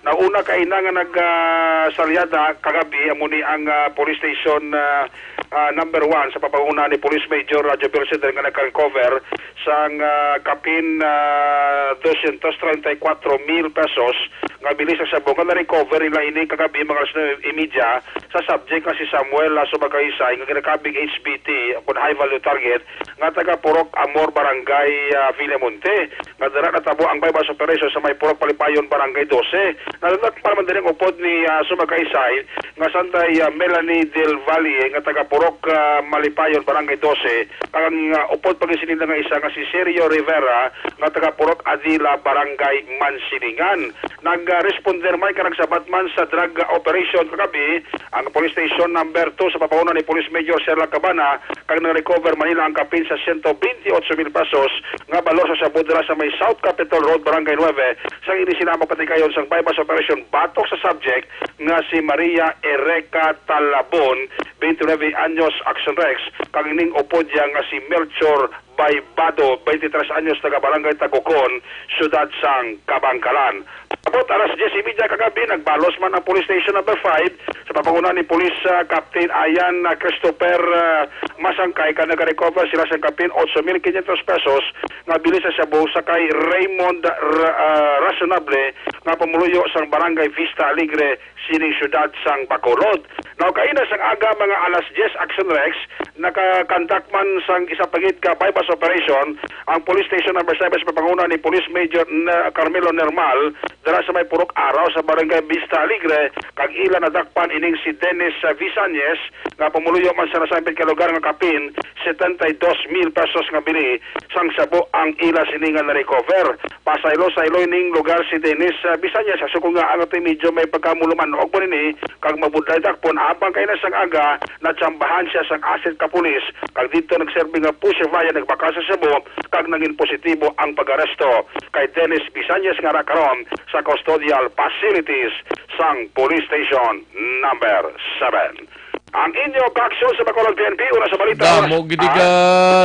Nauna kaina nga nag, ah, salyada kagabi, amo ni ang, ah, police station, ah, ah, number one sa pagpanguna ni Police Major Roger Belceder nga nagka-recover sang, ah, kapin, ah, dosyentos treinta y cuatro mil pesos nga bili sa shabu nga na-recover nila ini kagabi mga alas nuebe y media sa subject nga si Samuel, ah, Sumagaysay nga ginakabig H B T, kun high value target, nga taga Purok Amor, Barangay, ah, Villamonte. Nga dira natabo ang buy-bust operation sa may Purok Malipayon, Barangay dose. Nadakpan man diri ang upod ni, ah, Sumagaysay nga sanday, ah, Melanie Del Valle nga taga Purok, ah, Malipayon, Barangay dose, kag ang, ah, upod pa gid sini nga isa nga si Sergio Rivera nga taga Purok Adila, Barangay Mansilingan. Nag-responder man kag nagsabat man sa drug operation kagabi ang Police Station Number Two sa pagpanguna ni Police Major Sherlock Cabana, kag nag-recover man nila ang kapin sa siyento bentiocho mil pesos nga balor sa shabu dira sa may South Capitol Road, Barangay Nueve, sang ini sila magpatigayon sang buy-bust operation batok sa subject nga si Maria Ereca Talabon, twenty-nine anyos, Action Rex, kag ining upod niya nga si Melchor Baybado, twenty-three anyos, taga Barangay Tagukon, siyudad sang Kabankalan. Abot alas diyes y media kagabi, nagbalos man ang Police Station Number Five sa pagpanguna ni Police, ah, Captain Ian, ah, Christopher, ah, Masangkay, kag nag-recover sila sang kapin ocho mil quinientos pesos nga bili sa shabu sa kay Raymond Ra-, ah, Racionable nga pumuluyo sang Barangay Vista Alegre, sining siyudad sang Bacolod. Now, kaina sang aga, mga alas diyes, Action Rex, naka-conduct man sang isa pa gid ka buy-bust operation ang Police Station Number Seven sa pagpanguna ni Police Major N-, Carmelo Nermal, dira sa may Purok Araw sa Barangay Vista Alegre, kag ila nadakpan ining si Dennis, ah, Visañez, nga pumuluyo man sa nasambit nga lugar nga kapin setenta y dos mil pesos nga bili sang shabu ang ila sini nga na-recover. Pasaylo-saylo ning lugar si Dennis, ah, Visañez, sa suko nga ang atoy medyo may pagkamulumanog pa nini kag mabudlay dakpon, apang kaina sang aga natsambahan siya sang asset ka pulis, kag didto nagserbi nga pusher buyer, nagbakal sa shabu kag nangin positibo ang pag-aresto kay Dennis Visañez nga ara karon sa custodial facilities sang Police Station Number Seven. Ang inyo kaaksyon sa Bacolod P N P, una sa balita. Damo gid ka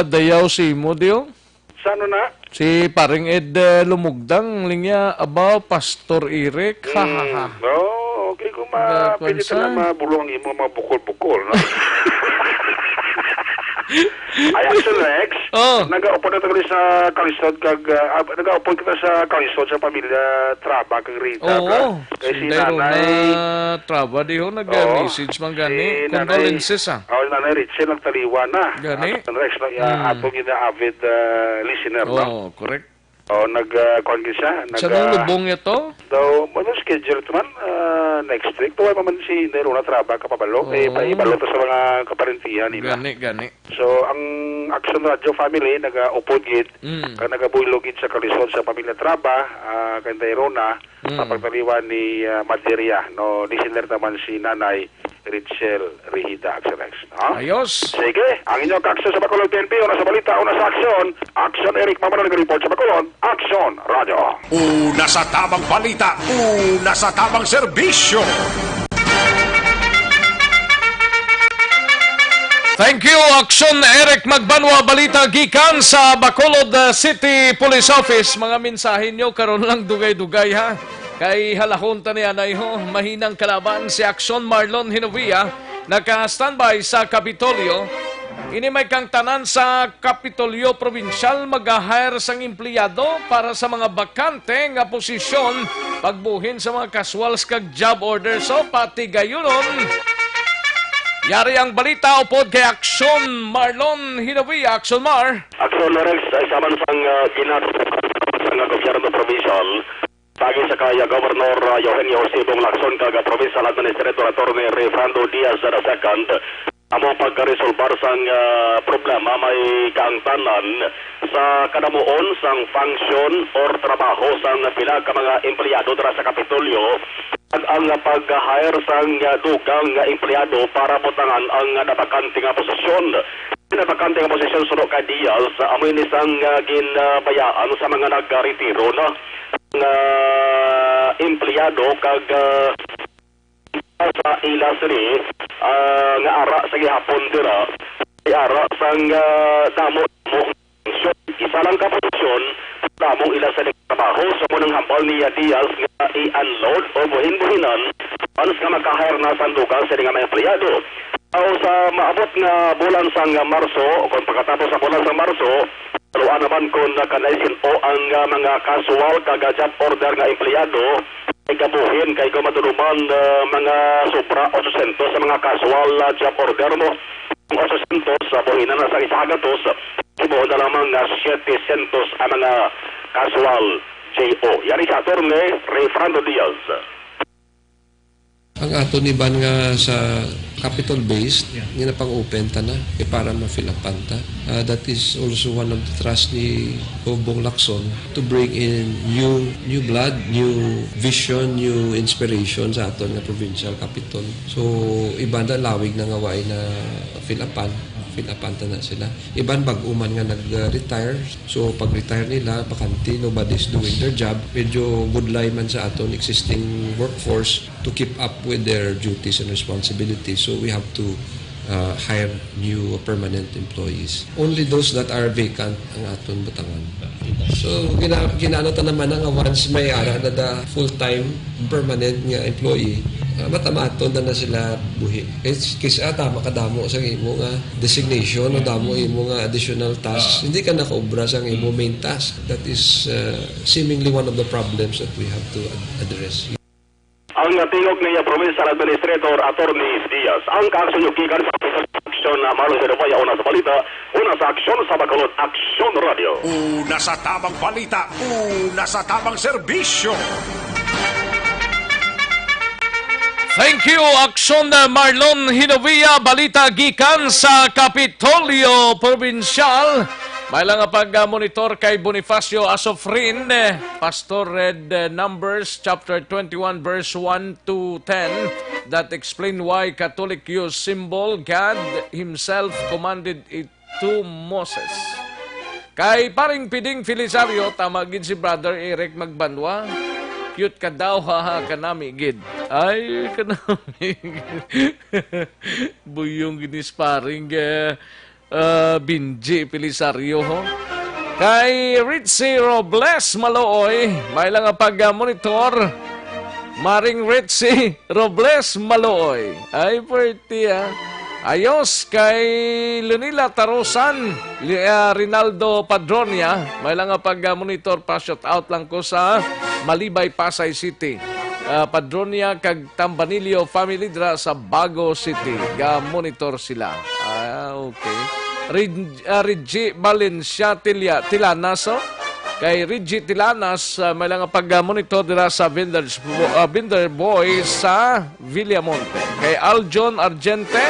dayaw si mo, Dio? Sa ano na? Si Paring Ed, eh, Lumugdang, linya, abaw, Pastor Eric. Ha, ha, ha. Mm, oh, okay, kung ma-, pwede ta na mabulong ang imo mga bukol-bukol, no? Ay, Action Rex, oh, nag-upod na tayo sa kalisod kag, ah, ah, nag-upod kita sa kalisod sa pamilya Traba kag Rita, oo, ka? Kay si Nanay Rona Traba, di ho, nag-message man gani. Oo. Si Nanay, condolences, ah. Oh, Nanay Rachel nagtaliwan na. Gani? Action Rex, no? Ya, hmm, ato gid na avid, ah, listener, no? Oh, correct. Oh, nag, ah, kuwan gid siya, nag, ah, lubong ito? Daw, ano, schedule ito man, ah, next week. Tuwa pa man si Nanay Rona Traba kapabalo. Kay, oh, paibalo to sa mga kaparentihan nila. Gani, gani. So, ang Action Radio family, nag-, ah, upod gid, mm, kag nagabuylog gid sa kalisod sa pamilya Traba, ah, kay Nanay Rona, mm, sa pagtaliwan ni, ah, Maderia, no, listener naman si Nanay Rachel Rehida, Action Rex, no? Ayos. Sige, ang inyong kaaksyon sa Bacolod P N P, una sa balita, una sa aksyon. Action Eric Mamanon, nag-report sa Bacolod. Action Radio. Una sa tamang balita, una sa tamang serbisyo. Thank you, Action Eric Magbanwa. Balita gikan sa Bacolod, uh, City Police Office. Mga mensahe nyo karon lang dugay-dugay, ha. Kay halahon ta ni anay ho, mahinang kalaban si Action Marlon Hinovia, naka-standby sa Kapitolyo. Ini may kangtanan sa Kapitolyo Probinsyal, mag-hire sang empleyado para sa mga bakante nga posisyon, pagbuhin sa mga casuals kag job orders. So, patigayunon. Yari ang balita upod kay Action Marlon Hinovia. Action Mar. Action Rex, ay saman sang, ah, ginatubag sa nga gobyerno probinsyal, pagi sa kay, ah, Governor, ah, Eugenio Jose Bong Lacson kag, ah, Provincial Administrator Attorney Rayfrando Diaz the second, amo pagkaresolbar sang, ah, problema may kaangtanan sa kadamuon sang function or trabaho sang pila ka mga empleyado dira sa Kapitolyo, kag ang pag-hire sang, ah, dugang nga empleyado para butangan ang, ah, nabakante nga posisyon. Nabakante nga posisyon suno kay Diaz, ah, amo ini sang, ah, ginbayaan sa mga nagretiro na nga empleyado kag, ah, sa ila sini, ah, nga ara sa gihapon dira, ay ara sang, ah, damo-damo nga posisyon. Isa lang ka posisyon, Damo ila sa trabaho, sa munang hambal ni Diaz nga i-unload o buhin-buhinan once nga maka-hire na sa dugang sa mga empleyado. Aw, sa maabot nga bulan sang Marso, kung pagkatapos sa bulan sang Marso, tuloan naman kon kanay sin-o ang, ah, mga casual kag, ah, job order nga empleyado, ay gabuhin kay kung matunuman, ah, mga sobra otso siyentos sa mga casual, ah, job order mo. Ang otso siyentos, ah, buhinan na sa isa ka gatos, himuon na lamang nga siyete siyentos ang mga casual, J O. Yari sa Attorney Rayfrando Diaz. Ang aton iban nga sa capital-based, Yeah. nga napang-open ta na, eh, para ma-fill upan ta. Ah, that is also one of the thrust ni Gov Bong Lacson to bring in new, new blood, new vision, new inspiration sa aton nga provincial capitol. So, iban da lawig na nga way na fill upan, fill upan ta na sila. Iban bag-o man nga nag-retire. So, pag-retire nila, bakante, nobody's doing their job. Medyo budlay man sa aton existing workforce to keep up with their duties and responsibilities. So, we have to, uh, hire new permanent employees. Only those that are vacant ang aton butangan. So, gina-, ginaano ta naman na nga once may ara na da full-time, permanent nga employee, ah, matamaton na na sila buhi. Kis-, kisa tama kadamo sa imo nga designation o damo imo nga additional task, Ah. hindi ka nakaobra sa imo main task. That is, uh, seemingly one of the problems that we have to ad-, address. Ang tingog ni Provincial Administrator Attorney Diaz, ang kaaksyon nyo gikan sa aksyon na Marlon Jeremiah, una sa balita, una sa aksyon sa Bacolod, Aksyon Radio. Una sa tamang balita, una sa tamang serbisyo. Thank you, Aksyon Marlon Hinovia. Balita gikan sa Kapitolyo Probinsyal. May lang nga pag-monitor kay Bonifacio Asofrin, eh, Pastor, read, eh, Numbers chapter twenty-one, verse one to ten, that explain why Catholic use symbol God himself commanded it to Moses. Kay Paring Piding Felisario, tama gid si Brother Eric Magbanwa. Cute ka daw, haha, kanami gid. Ay, kanami gid. Buyong gid ni Paring, eh, ah, Benji Felisario, ho. Kay Ritzy Robles Malooy, may lang nga pag-monitor. Maring Ritzy Robles Malooy. Ay, pwerte, ah. Ayos kay Lunila Tarusan, Li-, ah, Rinaldo Padronia. May lang nga pag-monitor pa, shout out lang ko sa Malibay, Pasay City. Ah, Padronia kag Tambanillo family dira sa Bago City. Ga-monitor sila. Ah, okay. Rid-, ah, Reggie Valencia Tilia-, Tilanas, oh. Kay Reggie Tilanas, ah, may lang nga pag-monitor dira sa Vendors Bo-, ah, Vendor Boy sa Villamonte. Kay Aljon Argente,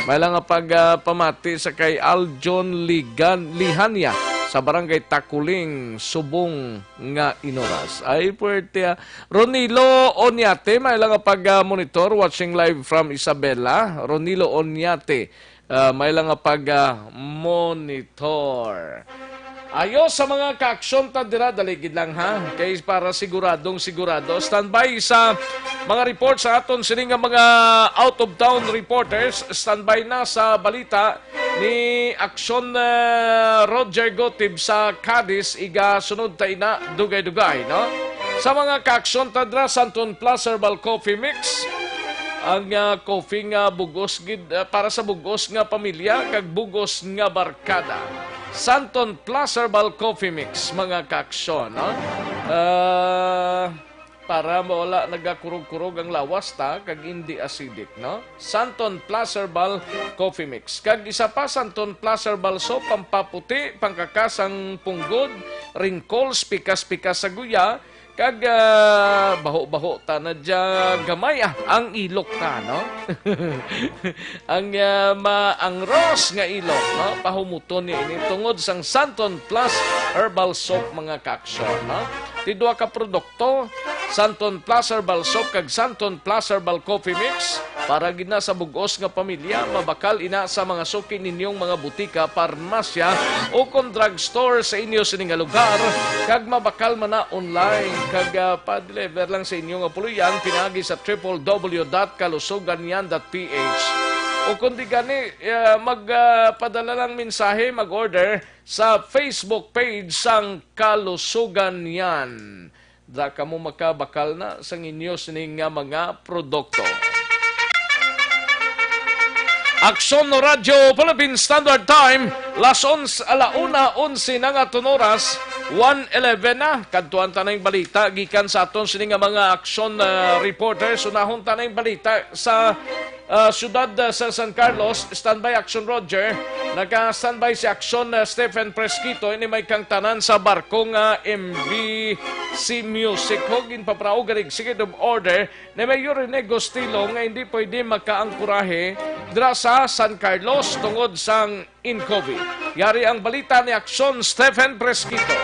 may lang nga pag, ah, pamati sa kay Aljon Ligan-, Lihania sa Barangay Takuling, Subong nga Inoras. Ay, puwerte, ah. Ronilo Onyate, may lang nga pag, ah, monitor, watching live from Isabela. Ronilo Onyate, ah, may lang nga pag, ah, monitor. Ayo sa mga kaaksyon ta dira, dali gid lang, ha. Kay para siguradong sigurado. Standby sa mga report sa aton sini nga mga out of town reporters. Standby na sa balita ni Aksyon, eh, Roger Gotib sa Cadiz, iga sunod ta ina, dugay-dugay, no? Sa mga kaaksyon ta dra, Santon Plus Herbal Coffee Mix, ang, ah, coffee nga bugos gid, ah, para sa bugos nga pamilya kag bugos nga barkada. Santon Plus Herbal Coffee Mix, mga kaaksyon, no? Ah, para mawala nagakurog-kurog ang lawas ta kag indi acidic, no? Santon Plus Herbal Coffee Mix. Kag isa pa, Santon Plus Herbal Soap, pampaputi, pangkakasang punggod, wrinkles, pikas-pikas sa guya, kag, ah, baho-baho ta na dya gamay, ah, ang ilok ta, no? Ang, ah, maangros nga ilok, no? Pahumuton niya ini tungod sang Santon Plus Herbal Soap, mga kaaksyon, no? Ti duha ka produkto, Santon Plus Herbal Soap kag Santon Plus Herbal Coffee Mix, para gid na sa bug-os nga pamilya, mabakal ina sa mga suki ninyong mga butika, parmasya, o kon drugstore sa inyo sini nga lugar, kag mabakal man na online, kag, ah, pa-deliver lang sa inyo nga puloy-an pinaagi sa triple W dot kalusugan yan dot P H. O kung di gani, ah, mag, ah, padala lang mensahe, mag-order sa Facebook page sang Kalusugan Yan. Da kamo makabakal na sang inyo sini nga mga produkto. Aksyon Radyo Philippine Standard Time, las onse, ala una onse na nga aton oras, one eleven na. Kadtuan ta na yung balita gikan sa aton sini nga mga aksyon, ah, reporters. Unahon ta na yung balita sa, ah, siyudad, ah, sa San Carlos. Standby Aksyon Roger. Naka-standby si Aksyon, ah, Stephen Presquito. Ini may kangtanan sa barko nga M V C Music. Ho, ginpapraog ang executive order ni Mayor Rene Gustilo nga hindi pwede makaangkurahe dira sa San Carlos tungod sang in COVID. Yari ang balita ni Aksyon Stephen Presquito.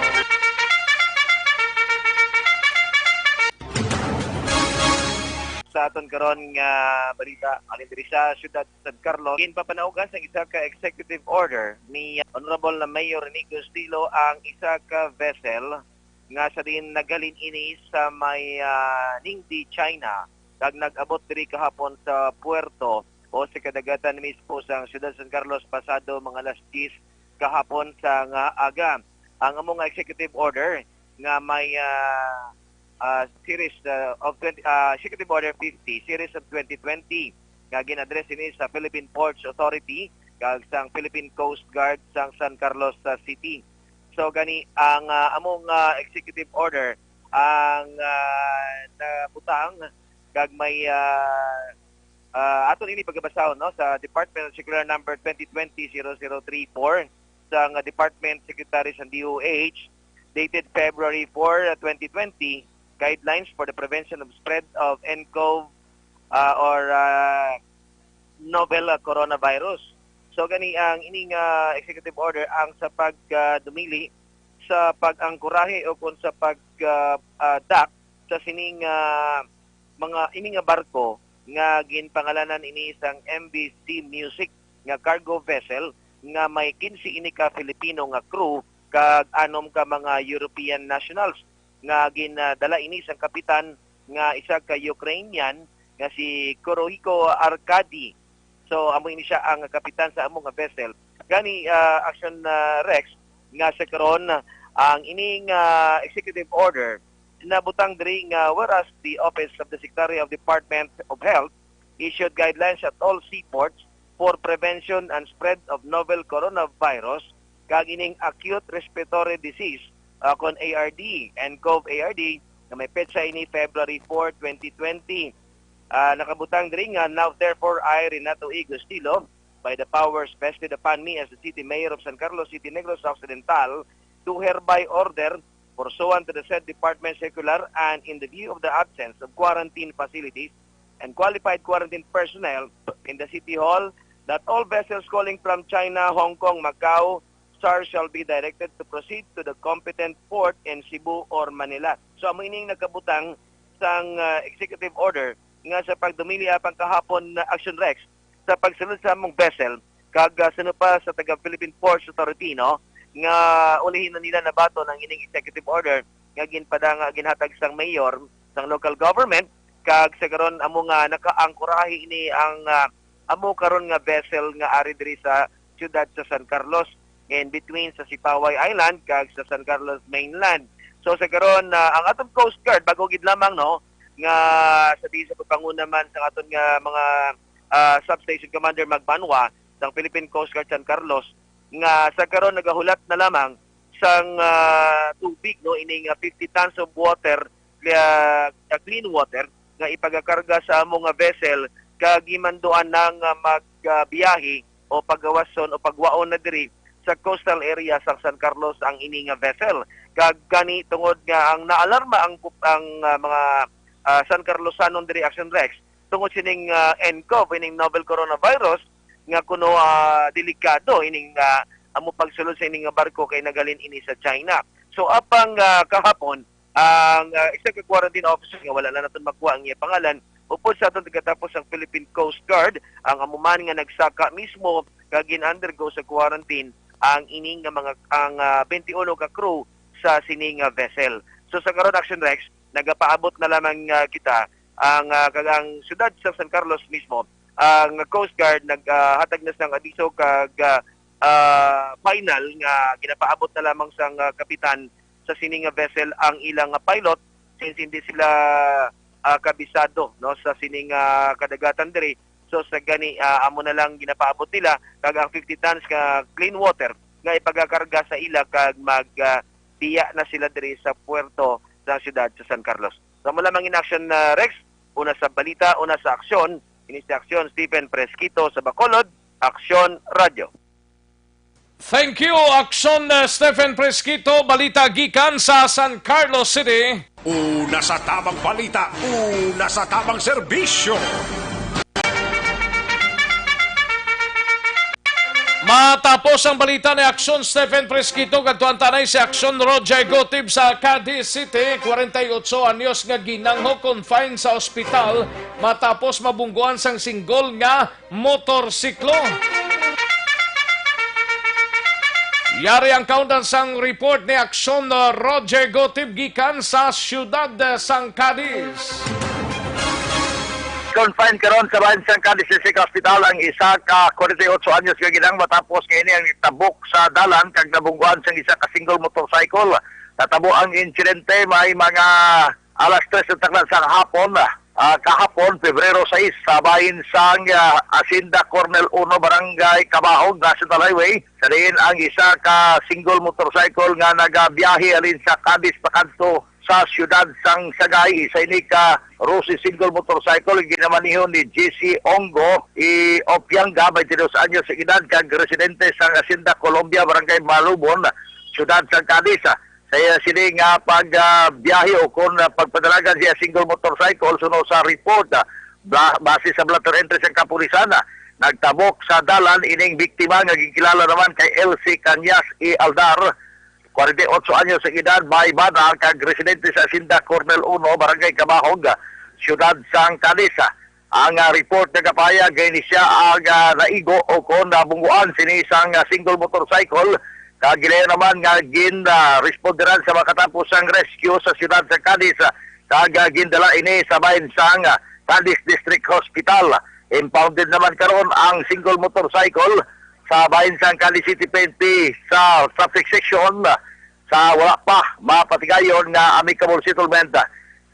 Sa aton karon nga balita, alin diri sa siyudad sa San Carlos, ginpapanaugan sang isa ka executive order ni Honorable na Mayor Rene Gustilo ang isa ka vessel nga sa diin naghalin ini sa may, ah, Ningde, China, kag nag-abot diri kahapon sa puerto o sa kadagatan mismo sang siyudad San Carlos pasado mga alas diyes kahapon sa nga aga. Ang amo nga executive order nga may, ah, ah, series, ah, of twenty, ah, executive order fifty, series of twenty twenty, nga gin-address ini sa Philippine Ports Authority kag sang Philippine Coast Guard sang San Carlos, ah, City. So gani ang, ah, among, ah, executive order ang, ah, nabutang kag may, ah, ah, aton ini pagabasahon, no, sa Department Circular Number twenty twenty zero zero three four sang, ah, Department Secretary sa D O H, dated February four, ah, twenty twenty, Guidelines for the Prevention of Spread of ncov, ah, or, ah, Novel, ah, Coronavirus. So gani ang ining, ah, executive order ang sa pag, ah, dumili sa pag-angkorahe o kung sa pag, ah, ah, dock sa sining, ah, mga ini nga barko nga ginpangalanan ini sang M V C Music nga cargo vessel nga may quince ini ka Filipino nga crew kag anom ka mga European nationals nga ginadala ini sang kapitan nga isa ka Ukrainian nga si Kurohiko Arkady. So, amo ini siya ang kapitan sa amo nga vessel. Gani, ah, Action, ah, Rex, nga sa karon, ang ining, ah, executive order nabutang diri nga, whereas the Office of the Secretary of Department of Health issued guidelines at all seaports for prevention and spread of novel coronavirus kag ining acute respiratory disease, ah, kon A R D, ncov A R D, nga may petsa ini February four, twenty twenty. Ah, nakabutang diri nga, now therefore I, Renato E. Gustilo, by the powers vested upon me as the City Mayor of San Carlos City, Negros Occidental, do hereby order, pursuant to the said department circular and in the view of the absence of quarantine facilities and qualified quarantine personnel in the City Hall, that all vessels calling from China, Hong Kong, Macau, sar shall be directed to proceed to the competent port in Cebu or Manila. So, amo ining nakabutang sang, ah, executive order nga sa pagdumili apang kahapon na Action Rex sa pagsulod sa among vessel kag, ah, suno pa sa taga Philippine Ports Authority, no, nga ulihi na nila nabaton ang ining executive order nga ginpadala, ginhatag sang mayor sang local government, kag sa karon amo nga nakaangkorahe ini ang, ah, amo karon nga vessel nga ari diri sa siyudad sa San Carlos, in between sa Sipaway Island kag sa San Carlos mainland. So sa karon, ah, ang aton Coast Guard, bago gid lamang, no, nga sa di sa pagpanguna man sa aton nga mga, ah, Substation Commander Magbanwa sang Philippine Coast Guard San Carlos, nga sa karon nagahulat na lamang sang, ah, tubig, no, ining, ah, fifty tons of water, ah, ah, clean water nga ipagakarga sa amo nga vessel kag gimanduan na nga mag, ah, biyahe o pagawason o pagwaon na diri sa coastal area sa San Carlos ang ini nga vessel. Kag gani tungod nga ang naalarma ang, ang, ah, mga, ah, San Carlosanon diri, Action Rex, tungod sining, ah, ncov, ining novel coronavirus, nga kuno, ah, delikado ining, ah, amo pagsulod sa ining nga barko kay naghalin ini sa China. So apang, ah, kahapon, ang, ah, isa ka quarantine officer nga wala na naton makuha ang iya pangalan, upod sa aton tagatapos ang Philippine Coast Guard, ang amo man nga nagsaka mismo nga gin-undergo sa quarantine ang ining nga mga, ang, ah, twenty-one ka crew sa sini nga vessel. So sa karon, Action Rex, nagapaabot na lamang, ah, kita ang, ah, kag ang siyudad sa San Carlos mismo Ang Coast Guard naghatag na sang abiso kag, ah, ah, final nga ginapaabot na lamang sang, ah, kapitan sa sini nga vessel ang ilang pilot, since hindi sila, ah, kabisado, no, sa sini nga kadagatan diri. So sa gani, ah, amo na lang ginapaabot nila kag ang fifty tons nga clean water nga ipagakarga sa ila kag mag, ah, biya na sila diri sa puerto sa siyudad sa San Carlos. So, amo lamang in action, ah, Rex, una sa balita, una sa aksyon, ini si Aksyon Stephen Presquito sa Bacolod, Aksyon Radio. Thank you, Aksyon, uh, Stephen Presquito. Balita gikan sa San Carlos City. Una sa tamang balita, una sa tamang serbisyo. Matapos ang balita ni Aksyon Stephen Presquito, kadtuan ta anay si Aksyon Roger Gotib sa Cadiz City, forty-eight anyos nga ginangho, confined sa ospital matapos mabungguan sang singgol nga motorsiklo. Yari ang kaundan sang report ni Aksyon Roger Gotib gikan sa siyudad sang Cadiz. Confined karon sa bahin sang Cadiz District Hospital ang isa ka forty-eight anyos nga ginang matapos nga ini ang tabok sa dalan kag nabungguan sang isa ka single motorcycle. Natabo ang insidente may mga alas tres ng taklan sa hapon, ah, kahapon, Pebrero sais, sa bahin sang, ah, Hacienda Cornel Uno, Barangay Cabahog, National Highway. Sa diin ang isa ka single motorcycle nga nagabiyahe halin sa Cadiz pakadto sa siyudad sang Sagay. Isa ini ka Rosy single motorcycle ginamaneho ni J C Ongo i Opianga, twenty-two anyos sa edad, kag residente sa Hacienda Colombia, Barangay Malubon, siyudad sang Cadiz. Sa iya sini nga pag, ah, biyahe o kon, ah, pagpadalagan siya single motorcycle, suno sa report, ah, ba-, base sa blotter entry sa kapulisan, ah, nagtabok sa dalan ining biktima nga ginkilala naman kay Elsie Cañas E. Aldar, forty-eight anyos ang edad, may bana kag residente sa Hacienda Cornel Uno, Barangay Cabahog, siyudad sang Cadiz. Ang, ah, report nagapahayag nga ini sia ang, ah, naigo o kon nabungguan sini sang, ah, single motorcycle. Kag gilayon naman nga gin, ah, responderan sa makatapos sang rescue sa siyudad sa Cadiz, ah, kag, ah, gindala ini sa bahin sang, ah, Cadiz District Hospital. Impounded naman karon ang single motorcycle sa bahin sang Cadiz City P N P sa traffic section, ah, sa wala pa mapatigayon nga amicable settlement, ah,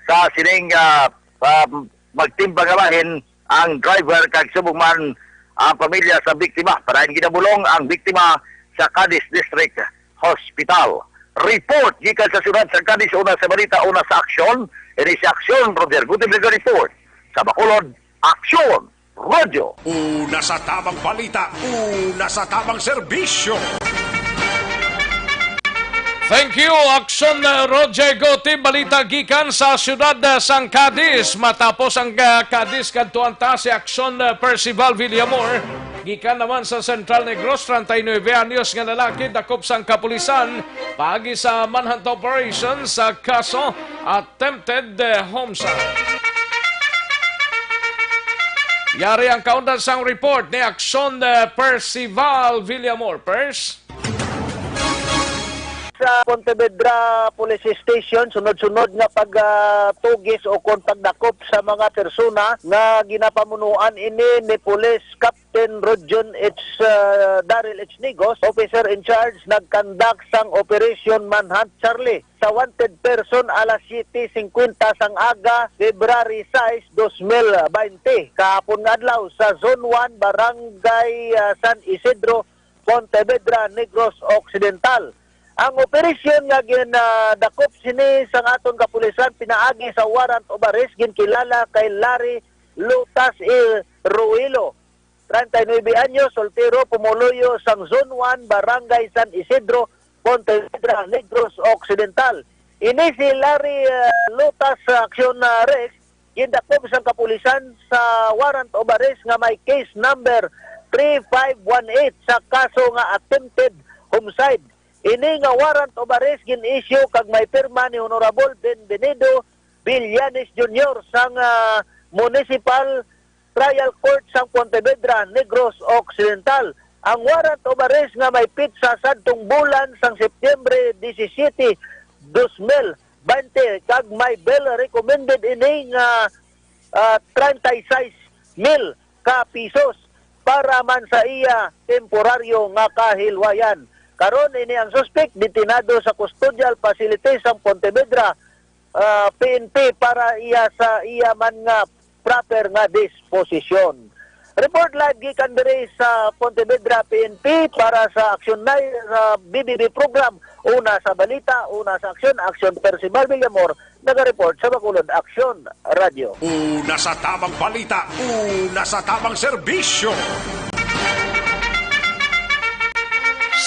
sa sining, ah, ah, magtimbang nga bahin ang driver kag subong man ang pamilya sa biktima. Padayon ginabulong ang biktima sa Cadiz District Hospital. Report gikan sa siyudad sa Cadiz, una sa balita, una sa aksyon. Ini si Aksyon, Roger Gutib nag-report. Sa Bacolod, Aksyon Radio. Una sa tamang balita, una sa tamang serbisyo. Thank you, Aksyon, uh, Roger Gotib. Balita gikan sa siyudad, uh, sang Cadiz. Matapos ang, uh, Cadiz, kadtuan ta si Aksyon, uh, Percival Villamor. Gikan naman sa Central Negros, treinta y nueve anyos nga lalaki dakop sang kapulisan paagi sa manhunt operation sa kaso attempted, uh, homicide. Yari ang kaundan sang report ni Aksyon, uh, Percival Villamor. Pers? Sa Pontevedra Police Station, sunod-sunod nga pagtugis o kon pagdakop sa mga persona nga ginapamunuan ini ni Police Captain Rojon H, ah, Daryl H Nigos, Officer in Charge, nagkandak sang Operation Manhunt Charlie sa wanted person alas siyete singkwenta sang aga, February sais, dos mil baynte, kahapon nga adlaw, sa Zone one, Barangay, ah, San Isidro, Pontevedra, Negros Occidental. Ang operasyon nga gin, ah, dakop sini sang aton kapulisan pinaagi sa warrant of arrest ginkilala kay Larry Lutas Iruilo, treinta y nuebe anyos, soltero, pumuluyo sang Zone one, Barangay San Isidro, Pontevedra, Negros Occidental. Ini si Larry, ah, Lutas, ah, Aksyon, ah, Rex, gindakop sang kapulisan sa warrant of arrest nga may case number three five one eight sa kaso nga attempted homicide. Ini nga warrant of arrest gin-issue kag may pirma ni Honorable Benvenido Villanes Junior sang, ah, Municipal Trial Court sang Pontevedra, Negros Occidental. Ang warrant of arrest nga may pitsa sadtong bulan sang Setyembre disisiete, dos mil baynte, kag may bail recommended ini nga, ah, treinta y seis mil ka pisos para man sa iya temporaryo nga kahilwayan. Karon, ini ang suspek detenado sa custodial facility sang Pontevedra, ah, P N P para iya sa iya man nga proper nga disposisyon. Report live gikan diri sa Pontevedra P N P para sa Aksyon Live, sa B B B program. Una sa balita, una sa aksyon, Aksyon Percival Villamor, naga-report sa Bacolod Aksyon Radyo. Una sa tamang balita, una sa tamang serbisyo.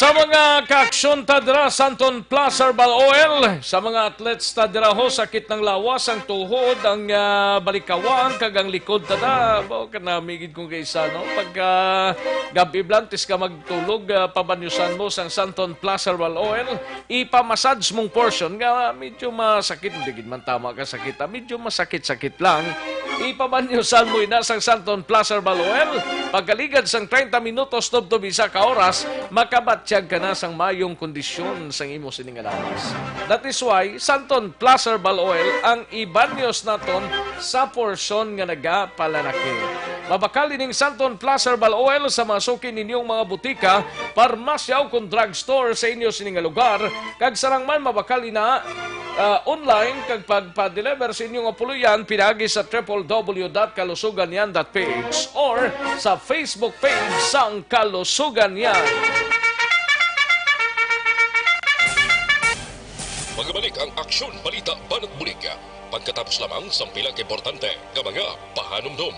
Sa mga kaaksyon ta dira, Santon Plus Herbal Oil, sa mga athletes ta dira ho, sakit ng lawas, ang tuhod, ang, ah, balikawan, kag ang likod ta da. Mao ka na, migid kong kaisa, no? Pagka gab-i, blantis ka magtulog, ah, pabanyusan mo sang Santon Plus Herbal Oil. Ipa-massage mong portion nga medyo masakit, hindi gid man tama ka sakit, ah, medyo masakit-sakit lang. Ipabanyosan mo ina sang Santon Plus Herbal Oil. Pagkaligad sang treinta minutos tubtob isa ka oras, makabatyag ka na sang mayong kondisyon sang imo sini nga lawas. That is why Santon Plus Herbal Oil ang ibanyos naton sa porsyon nga nagapalanakit. Mabakal ining Santon Plus Herbal Oil sa mga suki ninyong mga butika, parmasya, o kon drugstore sa inyo sini nga lugar, kag sarang man mabakal ina, ah, online kag pagpa-deliver sa inyo nga puloy-an pinaagi sa triple W dot kalusuganyan dot P H or sa Facebook page sang Kalusuganyan. Magabalik ang Aksyon Balita Banat Bulig, pagkatapos lamang sang pila ka importante nga mga pahanumdom.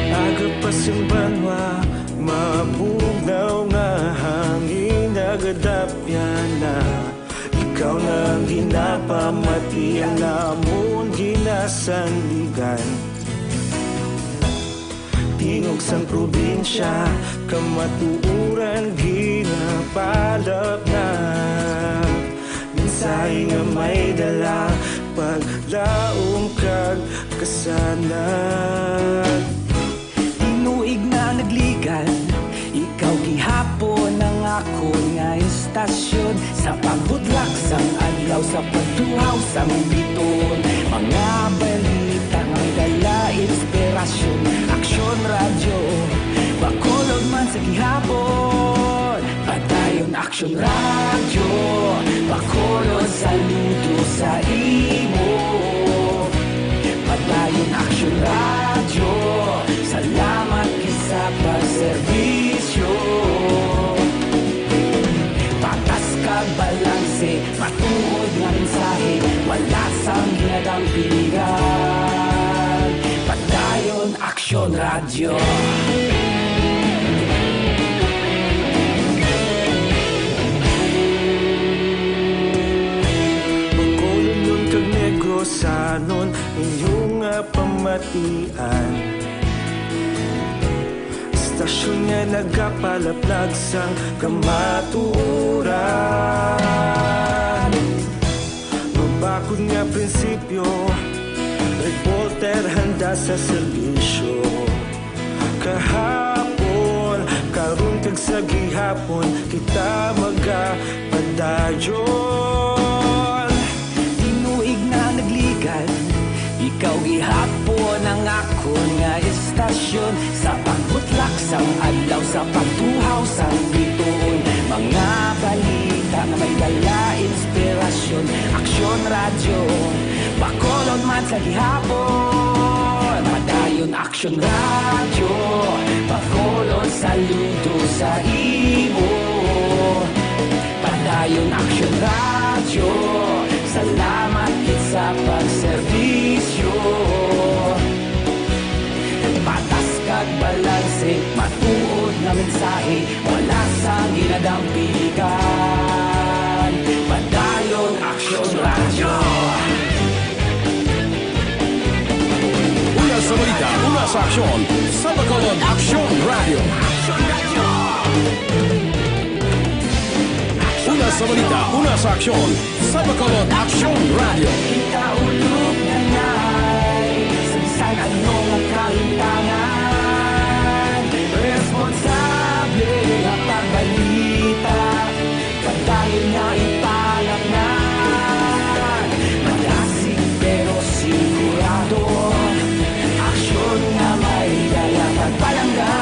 Aga pa sing banwa, mabugnaw nga hangin nagadapyan na. Ikaw na ang ginapamati, ang amon ginasandigan. Tingog sang probinsya, kamatuoran ginapalapnap. Mensahe nga may dala, paglaom kag kasanag. Tinuig na nagligad, ikaw gihapon ang akon nga istasyon. Sa pagbutlak sang adlaw, sa pagtuhaw sang biton, mga balita nga dala inspirasyon. Aksyon Radyo, Bacolod man sa gihapon. Padayon Aksyon Radyo, Bacolod, saludo sa imo. Padayon Aksyon Radyo, salamat gid sa pagserbisyo. Patas kag balanse, matuod nga mensahe, wala sang ginadampingan. Padayon Aksyon Radyo. Bacolod, Union kag Negros, Sanon inyong nga pamatian. Istasyon nga nagapalaplag sang kamatuoran. Mabakod nga prinsipyo, reporter handa sa serbisyo. Kahapon, karon kag sa gihapon, kita magapadayon. Tinuig na nagligad, ikaw gihapon ang akon nga istasyon. Sa pagbutlak sang adlaw, sa pagtuhaw sang bituon, mga balita nga may dala inspirasyon. Aksyon Radyo, Bacolod man sa gihapon. Padayon Aksyon Radyo, Bacolod, saludo sa imo. Padayon Aksyon Radyo, salamat gid sa pagserbisyo. Patas kag balanse, matuod nga mensahe, wala sang ginadampigan. Padayon Aksyon Radyo. Una sa balita, una sa aksyon, sa Bacolod Aksyon Radyo. Una sa balita, una sa aksyon, sa Bacolod Aksyon Radyo. Kita ulog na ngay, sa bisan ano nga kahintangan, responsable nga pagbalita. Padayon nga ipalapngan, malasig pero sigurado. Aksyon nga may dala pagpalangga.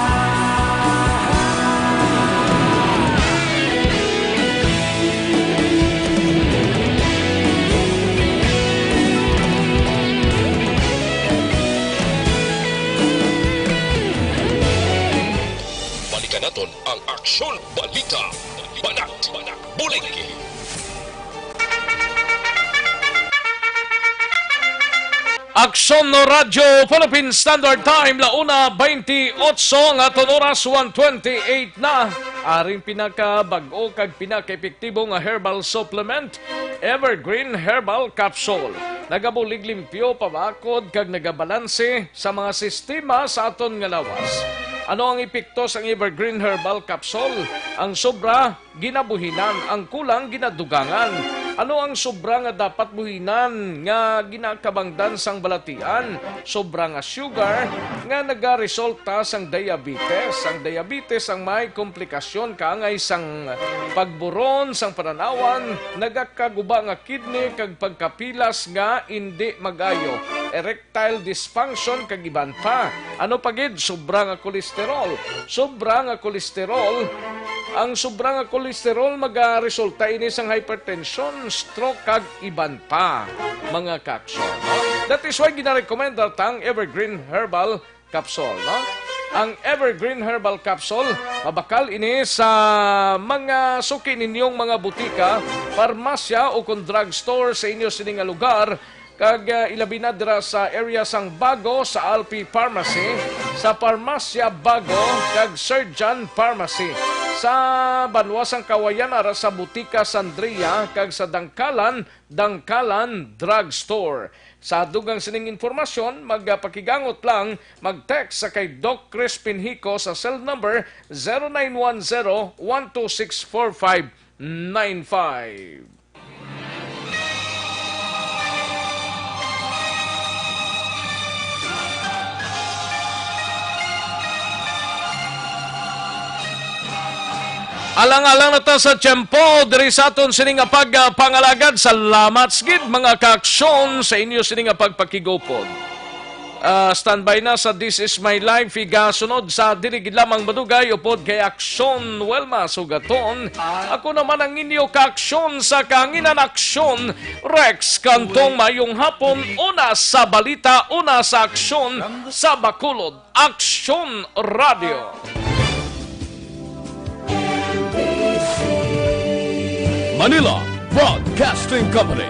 Balikan naton ang Aksyon Balita. Banat, banat, buligi. Aksyon no Radyo Philippine Standard Time, la una veintiocho nga aton oras, one twenty-eight na. Aring pinakabag-o kag pinakaepektibo nga herbal supplement, Evergreen Herbal Capsule. Nagabulig limpyo, pabakod, kag nagabalanse sa mga sistema sa aton nga lawas. Ano ang epekto sang Evergreen Herbal Capsule? Ang sobra ginabuhinan, ang kulang ginadugangan. Ano ang sobra nga dapat buhinan nga ginakabangdan sang balatian? Sobra nga sugar nga nagaresulta sang diabetes. Ang diabetes ang may komplikasyon kaangay sang pagburon sang pananawan, nagakaguba nga kidney, kag pagkapilas nga indi magayo. Erect erectile dysfunction, kag iban pa. Ano pa gid? Sobra nga kolesterol. Sobra nga kolesterol. Ang sobra nga kolesterol, magaresulta ini sang hypertension, stroke, kag iban pa, mga kaaksyon, no? That is why ginarekomenda ta ang Evergreen Herbal Capsule, no? Ang Evergreen Herbal Capsule, mabakal ini sa mga suki ninyong mga butika, parmasya, o kon drugstore sa inyo sini nga lugar, kag, ah, ilabi na dira sa area sang Bago, sa Alpi Pharmacy, sa Parmasya Bago, kag Surgeon Pharmacy. Sa banwa sang Kawayan, ara sa Butika Sandria, kag sa Dangkalan, Dangkalan Drug Store. Sa dugang sining impormasyon, magpakigangot lang, mag-text sa kay Doc Crispin Hico sa cell number zero nine one zero, one two six, four five nine five. Alang-alang na ta sa tiyempo diri sa aton sini nga pagpangalagad. Salamat gid, mga kaaksyon, sa inyo sini nga pagpakigupod. Ah, standby na sa This Is My Life, igasunod sa dili gid lamang madugay upod kay Aksyon Wilma Sugaton. Ako naman ang inyo kaaksyon sa kahanginan, Aksyon Rex Cantong. Mayong hapon, una sa balita, una sa aksyon sa Bacolod, Aksyon Radio. Manila Broadcasting Company.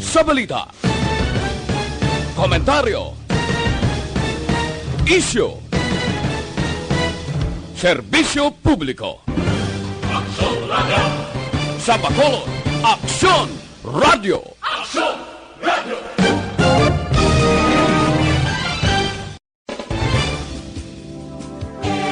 Sa balita, komentaryo, isyu, serbisyo publiko. Aksyon Radio. Sa Bacolod, Aksyon Radio. Aksyon Radyo.